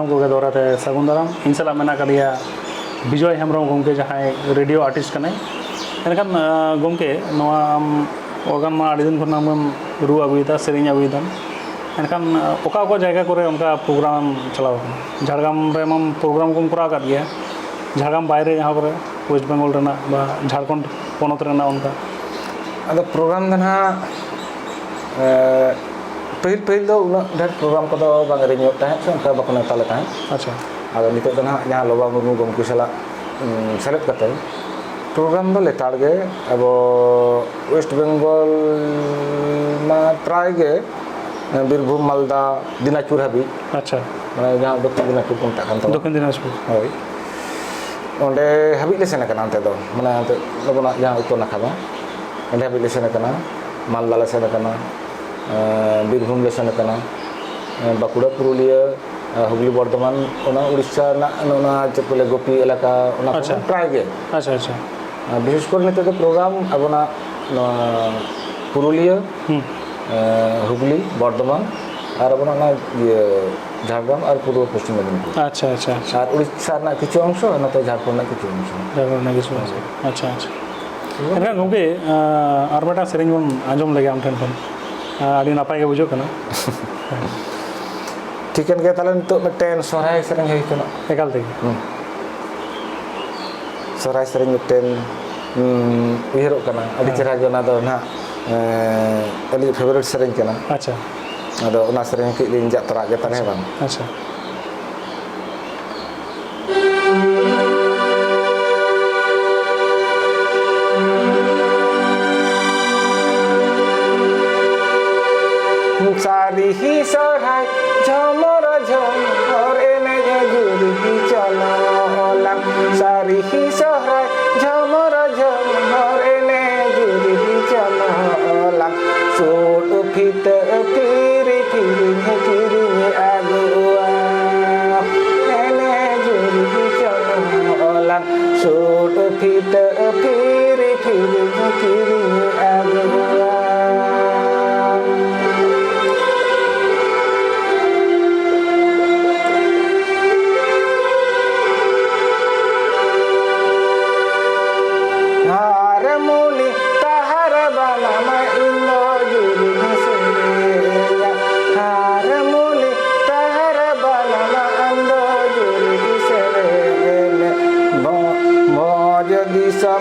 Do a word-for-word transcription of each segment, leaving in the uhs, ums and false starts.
ᱜᱚᱢᱠᱮ ᱫᱚᱦᱲᱟ ᱛᱮ ᱥᱟᱹᱜᱩᱱ ᱫᱟᱨᱟᱢ᱾ ᱤᱧ ᱥᱟᱞᱟᱜ ᱢᱮᱱᱟᱜ ᱟᱠᱟᱫᱮᱭᱟ ᱵᱤᱡᱚᱭ ᱦᱮᱢᱵᱨᱚᱢ ᱜᱚᱢᱠᱮ, ᱡᱟᱦᱟᱸᱭ ᱨᱮᱰᱤᱭᱳ ᱟᱨᱴᱤᱥᱴ ᱠᱟᱱᱟᱭ᱾ ᱮᱱᱠᱷᱟᱱ, ᱟᱸ, ᱜᱚᱢᱠᱮ, ᱱᱚᱣᱟ ᱟᱢ ᱚᱨᱜᱟᱱ ᱢᱟ ᱟᱹᱰᱤ ᱫᱤᱱ ᱠᱷᱚᱱ ᱟᱢᱮᱢ ᱨᱩ ᱟᱹᱜᱩᱭᱮᱫᱟ, ᱥᱮᱨᱮᱧ ᱟᱹᱜᱩᱭᱮᱫᱟᱢ᱾ ᱮᱱᱠᱷᱟᱱ, ᱟᱸ, ᱚᱠᱟ ᱚᱠᱟ ᱡᱟᱭᱜᱟ ᱠᱚᱨᱮ ᱚᱱᱠᱟ ᱯᱨᱳᱜᱨᱟᱢ ᱮᱢ ᱪᱟᱞᱟᱣ ᱟᱠᱟᱱᱟ? ᱡᱷᱟᱲᱜᱨᱟᱢ ᱨᱮᱢᱟᱢ ᱯᱨᱳᱜᱨᱟᱢ ᱠᱚᱢ ᱠᱚᱨᱟᱣ ᱟᱠᱟᱫ ᱜᱮᱭᱟ, ᱡᱷᱟᱲᱜᱨᱟᱢ ᱵᱟᱭᱨᱮ ᱡᱟᱦᱟᱸ ᱠᱚᱨᱮ, ᱳᱭᱮᱥᱴ ᱵᱮᱝᱜᱚᱞ ᱨᱮᱱᱟᱜ ᱵᱟ ᱡᱷᱟᱲᱠᱷᱚᱸᱰ ᱯᱚᱱᱚᱛ ᱨᱮᱱᱟᱜ ᱚᱱᱠᱟ? ᱟᱫᱚ ᱯᱨᱳᱜᱨᱟᱢ ᱫᱚ ᱱᱟᱦᱟᱜ, ᱮ, ᱯᱟᱹᱦᱤᱞ, ᱯᱟᱹᱦᱤᱞ ᱫᱚ ᱩᱱᱟᱹᱜ ᱰᱷᱮᱨ ᱯᱨᱳᱜᱨᱟᱢ ᱠᱚᱫᱚ ᱵᱟᱝ arrange ᱚᱜ ᱛᱟᱦᱮᱸᱫ ᱥᱮ ᱚᱱᱠᱟ ᱵᱟᱠᱚ ᱱᱮᱣᱛᱟ ᱞᱮ ᱛᱟᱦᱮᱸᱫ᱾ ᱟᱪᱪᱷᱟ᱾ ᱟᱫᱚ ᱱᱤᱛᱚᱜ ᱫᱚ ᱱᱟᱦᱟᱜ ᱡᱟᱦᱟᱸ ᱞᱚᱵᱟ ᱢᱩᱨᱢᱩ ᱜᱚᱢᱠᱮ ᱥᱟᱞᱟᱜ, ᱩᱸ, ᱥᱮᱞᱮᱫ ᱠᱟᱛᱮ ᱯᱨᱳᱜᱨᱟᱢ ᱫᱚ ᱞᱮᱛᱟᱲ ᱜᱮ ᱟᱵᱚ ᱳᱭᱮᱥᱴ ᱵᱮᱝᱜᱚᱞ ᱢᱟ ᱯᱨᱟᱭ ᱜᱮ, ᱮ, ᱵᱤᱨᱵᱷᱩᱢ, ᱢᱟᱞᱫᱟ, ᱫᱤᱱᱟᱡᱽᱯᱩᱨ ᱦᱟᱹᱵᱤᱡ᱾ ᱟᱪᱪᱷᱟ᱾ ᱢᱟᱱᱮ ᱡᱟᱦᱟᱸ ᱫᱚᱠᱠᱷᱤᱱ ᱫᱤᱱᱟᱡᱽᱯᱩᱨ ᱠᱚ ᱢᱮᱛᱟᱜ ᱠᱟᱱ ᱛᱟᱵᱚᱱᱟ᱾ ᱫᱚᱠᱠᱷᱤᱱ ᱫᱤᱱᱟᱡᱽᱯᱩᱨ᱾ ᱦᱳᱭ᱾ ᱚᱸᱰᱮ ᱦᱟᱹᱵᱤᱡ ᱞᱮ ᱥᱮᱱ ᱟᱠᱟᱱᱟ ᱚᱱᱛᱮ ᱫᱚ, ᱢᱟᱱᱮ ᱚᱱᱛᱮ ᱟᱵᱚᱱᱟᱜ ᱡᱟᱦᱟᱸ ᱩᱛᱛᱚᱨ ᱱᱟᱠᱷᱟ ᱫᱚ, ᱚᱸᱰᱮ ᱦᱟᱹᱵᱤᱡ ᱞᱮ ᱥᱮᱱ ᱟᱠᱟᱱᱟ᱾ ᱢᱟᱞᱫᱟ ᱞᱮ ᱥᱮᱱ ᱟᱠᱟᱱᱟ, ᱮᱸ, ᱵᱤᱨᱵᱷᱩᱢ ᱞᱮ ᱥᱮᱱ ᱟᱠᱟᱱᱟ, ᱮᱸ, ᱵᱟᱸᱠᱩᱲᱟ, ᱯᱩᱨᱩᱞᱤᱭᱟᱹ, ᱮᱸ, ᱦᱩᱜᱽᱞᱤ, ᱵᱚᱨᱫᱷᱚᱢᱟᱱ, ᱚᱱᱟ ᱩᱲᱤᱥᱥᱟ ᱨᱮᱱᱟᱜ ᱚᱱᱟ ᱪᱮᱫ ᱠᱚ ᱞᱟᱹᱭᱟ, ᱜᱳᱯᱤ ᱮᱞᱟᱠᱟ, ᱚᱱᱟ ᱠᱚ ᱟᱪᱪᱷᱟ᱾ ᱯᱨᱟᱭ ᱜᱮ᱾ ᱟᱪᱪᱷᱟ, ᱟᱪᱪᱷᱟ᱾ ᱟᱨ ᱵᱤᱥᱮᱥ ᱠᱚᱨᱮ ᱱᱤᱛᱚᱜ ᱫᱚ ᱯᱨᱳᱜᱨᱟᱢ ᱟᱵᱚᱱᱟᱜ ᱱᱚᱣᱟ ᱯᱩᱨᱩᱞᱤᱭᱟᱹ, ᱦᱩᱸ᱾ ᱮᱸ, ᱦᱩᱜᱽᱞᱤ, ᱵᱚᱨᱫᱷᱚᱢᱟᱱ, ᱟᱨ ᱟᱵᱚᱱᱟᱜ ᱚᱱᱟ ᱤᱭᱟᱹ ᱡᱷᱟᱲᱜᱨᱟᱢ ᱟᱨ ᱯᱩᱨᱵᱚ ᱯᱚᱥᱪᱤᱢ ᱢᱮᱫᱤᱱᱤᱯᱩᱨ᱾ ᱟᱪᱪᱷᱟ, ᱟᱪᱪᱷᱟ, ᱟᱪᱪᱷᱟ᱾ ᱟᱨ ᱩᱲᱤᱥᱥᱟ ᱨᱮᱱᱟᱜ ᱠᱤᱪᱷᱩ ᱚᱝᱥᱚ, ᱟᱨ ᱱᱚᱛᱮ ᱡᱷᱟᱲᱠᱷᱚᱸᱰ ᱨᱮᱱᱟᱜ ᱠᱤᱪᱷᱩ ᱚᱝᱥᱚ᱾ ᱡᱷᱟᱲᱠᱷᱚᱸᱰ ᱨᱮᱱᱟᱜ ᱠᱤᱪᱷᱩ ᱚᱝᱥᱚ᱾ ᱦᱳᱭ᱾ ᱟᱪᱪᱷᱟ, ᱟᱪᱪᱷᱟ᱾ ᱦᱳᱭ᱾ ᱮᱱᱠᱷᱟᱱ ᱜᱚᱢᱠᱮ, ᱟᱸ, ᱟᱨ ᱢᱤᱫᱴᱟᱝ ᱥᱮᱨᱮᱧ ᱵᱚᱱ ᱟᱸᱡᱚᱢ ᱞᱮᱜᱮ ᱟᱢ ᱴᱷᱮᱱ ᱠᱷᱚᱱ᱾ ᱟᱸ, ᱟᱹᱰᱤ ᱱᱟᱯᱟᱭ ᱜᱮ ᱵᱩᱡᱷᱟᱹᱜ ᱠᱟᱱᱟ᱾ ᱴᱷᱤᱠᱟᱹᱱ ᱜᱮᱭᱟ, ᱛᱟᱦᱞᱮ ᱱᱤᱛᱚᱜ ᱢᱤᱫᱴᱮᱱ ᱥᱚᱨᱦᱟᱭ ᱥᱮᱨᱮᱧ ᱦᱩᱭ ᱦᱚᱪᱚᱱᱚᱜ᱾ ᱮᱠᱟᱞ ᱛᱮᱜᱮ᱾ ᱦᱩᱸ᱾ ᱥᱚᱨᱦᱟᱭ ᱥᱮᱨᱮᱧ ᱢᱤᱫᱴᱮᱱ, ᱩᱸ, ᱩᱭᱦᱟᱹᱨᱚᱜ ᱠᱟᱱᱟ, ᱟᱹᱰᱤ ᱦᱮᱸ᱾ ᱪᱮᱦᱨᱟ ᱜᱮ ᱚᱱᱟ ᱫᱚ ᱱᱟᱦᱟᱜ, ᱮᱸ, ᱟᱹᱞᱤᱧᱟᱜ favourite ᱥᱮᱨᱮᱧ ᱠᱟᱱᱟ᱾ ᱟᱪᱪᱷᱟ᱾ ᱟᱫᱚ ᱚᱱᱟ ᱥᱮᱨᱮᱧ ᱠᱟᱹᱡ ᱞᱤᱧ ᱡᱟᱜ ᱛᱚᱨᱟᱜ ᱜᱮ ᱛᱟᱦᱞᱮ, ᱦᱮᱸ ᱵᱟᱝ? ᱟᱪᱪᱷᱟ᱾ ᱥᱟᱹᱨᱤ ᱥᱚᱨᱦᱟᱭ ᱡᱷᱚᱢᱚᱨ ᱡᱷᱚᱢᱚᱨ ᱮᱱᱮᱡ ᱜᱩᱨᱦᱤ ᱪᱚᱞᱚ ᱞᱟᱝ᱾ ᱥᱟᱹᱨᱤ ᱥᱚᱦᱨᱟᱭ ᱡᱷᱚᱢᱚᱨ ᱡᱷᱚᱢᱚᱨ ᱮᱱᱮᱡ ᱜᱩᱨᱦᱤ ᱪᱚᱞᱚ ᱞᱟᱝ᱾ ᱥᱩᱴ ᱯᱷᱤᱛᱟᱹ ᱯᱷᱤᱨᱤ ᱯᱷᱤᱨᱤᱧ ᱠᱤᱨᱤᱧ ᱟᱹᱜᱩᱣᱟ᱾ ᱮᱱᱮᱡ ᱜᱩᱨᱦᱤ ᱪᱚᱞᱚ ᱞᱟᱝ᱾ ᱥᱩᱴ ᱯᱷᱤᱛᱟᱹ ᱯᱷᱤᱨᱤ ᱯᱷᱤᱨᱤᱧ ᱠᱤᱨᱤᱧ ᱟᱹᱜᱩᱣᱟ᱾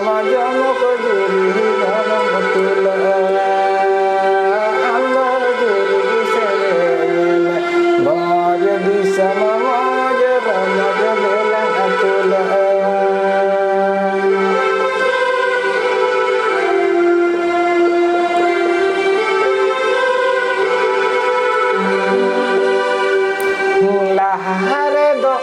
ᱢᱚᱡᱽ ᱢᱚᱠᱚ ᱡᱩᱨᱤ ᱫᱷᱚᱨᱚᱢ ᱛᱩᱞᱟᱹᱜᱼᱟ, ᱟᱢᱫᱚ ᱡᱩᱨᱤ ᱥᱮᱨᱮᱧ ᱢᱮ᱾ ᱢᱚᱡᱽ ᱫᱤᱥᱚᱢ ᱢᱚᱡᱽ ᱨᱚᱢᱚᱡᱽ ᱫᱮᱞᱟᱝ ᱛᱩᱞᱟᱹᱜᱼᱟ᱾ ᱞᱟᱦᱟ ᱨᱮᱫᱚ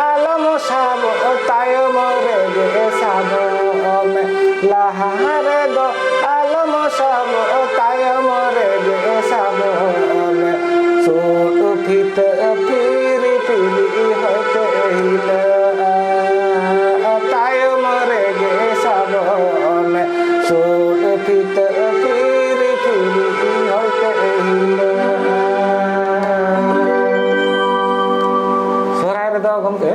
ᱟᱞᱚᱢ ᱥᱟᱵᱚᱜ, ᱛᱟᱭᱚᱢ ᱨᱮᱜᱮ ᱥᱟᱵᱚᱜ ᱢᱮ᱾ ᱞᱟᱦᱟ ᱨᱮᱫᱚ ᱟᱞᱚᱢ ᱥᱟᱵᱚᱜ, ᱛᱟᱭᱚᱢ ᱨᱮᱜᱮ ᱥᱟᱵᱚᱜ ᱢᱮ᱾ ᱥᱩᱫ ᱯᱷᱤᱛᱟᱹ ᱯᱷᱤᱨᱤ ᱯᱷᱤᱨᱤ ᱦᱚᱭᱛᱮ ᱦᱤᱞᱟᱹᱜᱼᱟ, ᱛᱟᱭᱚᱢ ᱨᱮᱜᱮ ᱥᱟᱵᱚᱜ ᱢᱮ᱾ ᱥᱩᱫ ᱯᱷᱤᱛᱟᱹ ᱯᱷᱤᱨᱤ ᱯᱷᱤᱨᱤ ᱦᱚᱭᱛᱮ ᱦᱤᱞᱟᱹᱜᱼᱟ᱾ ᱥᱚᱦᱨᱟᱭ ᱨᱮᱫᱚ ᱜᱚᱢᱠᱮ,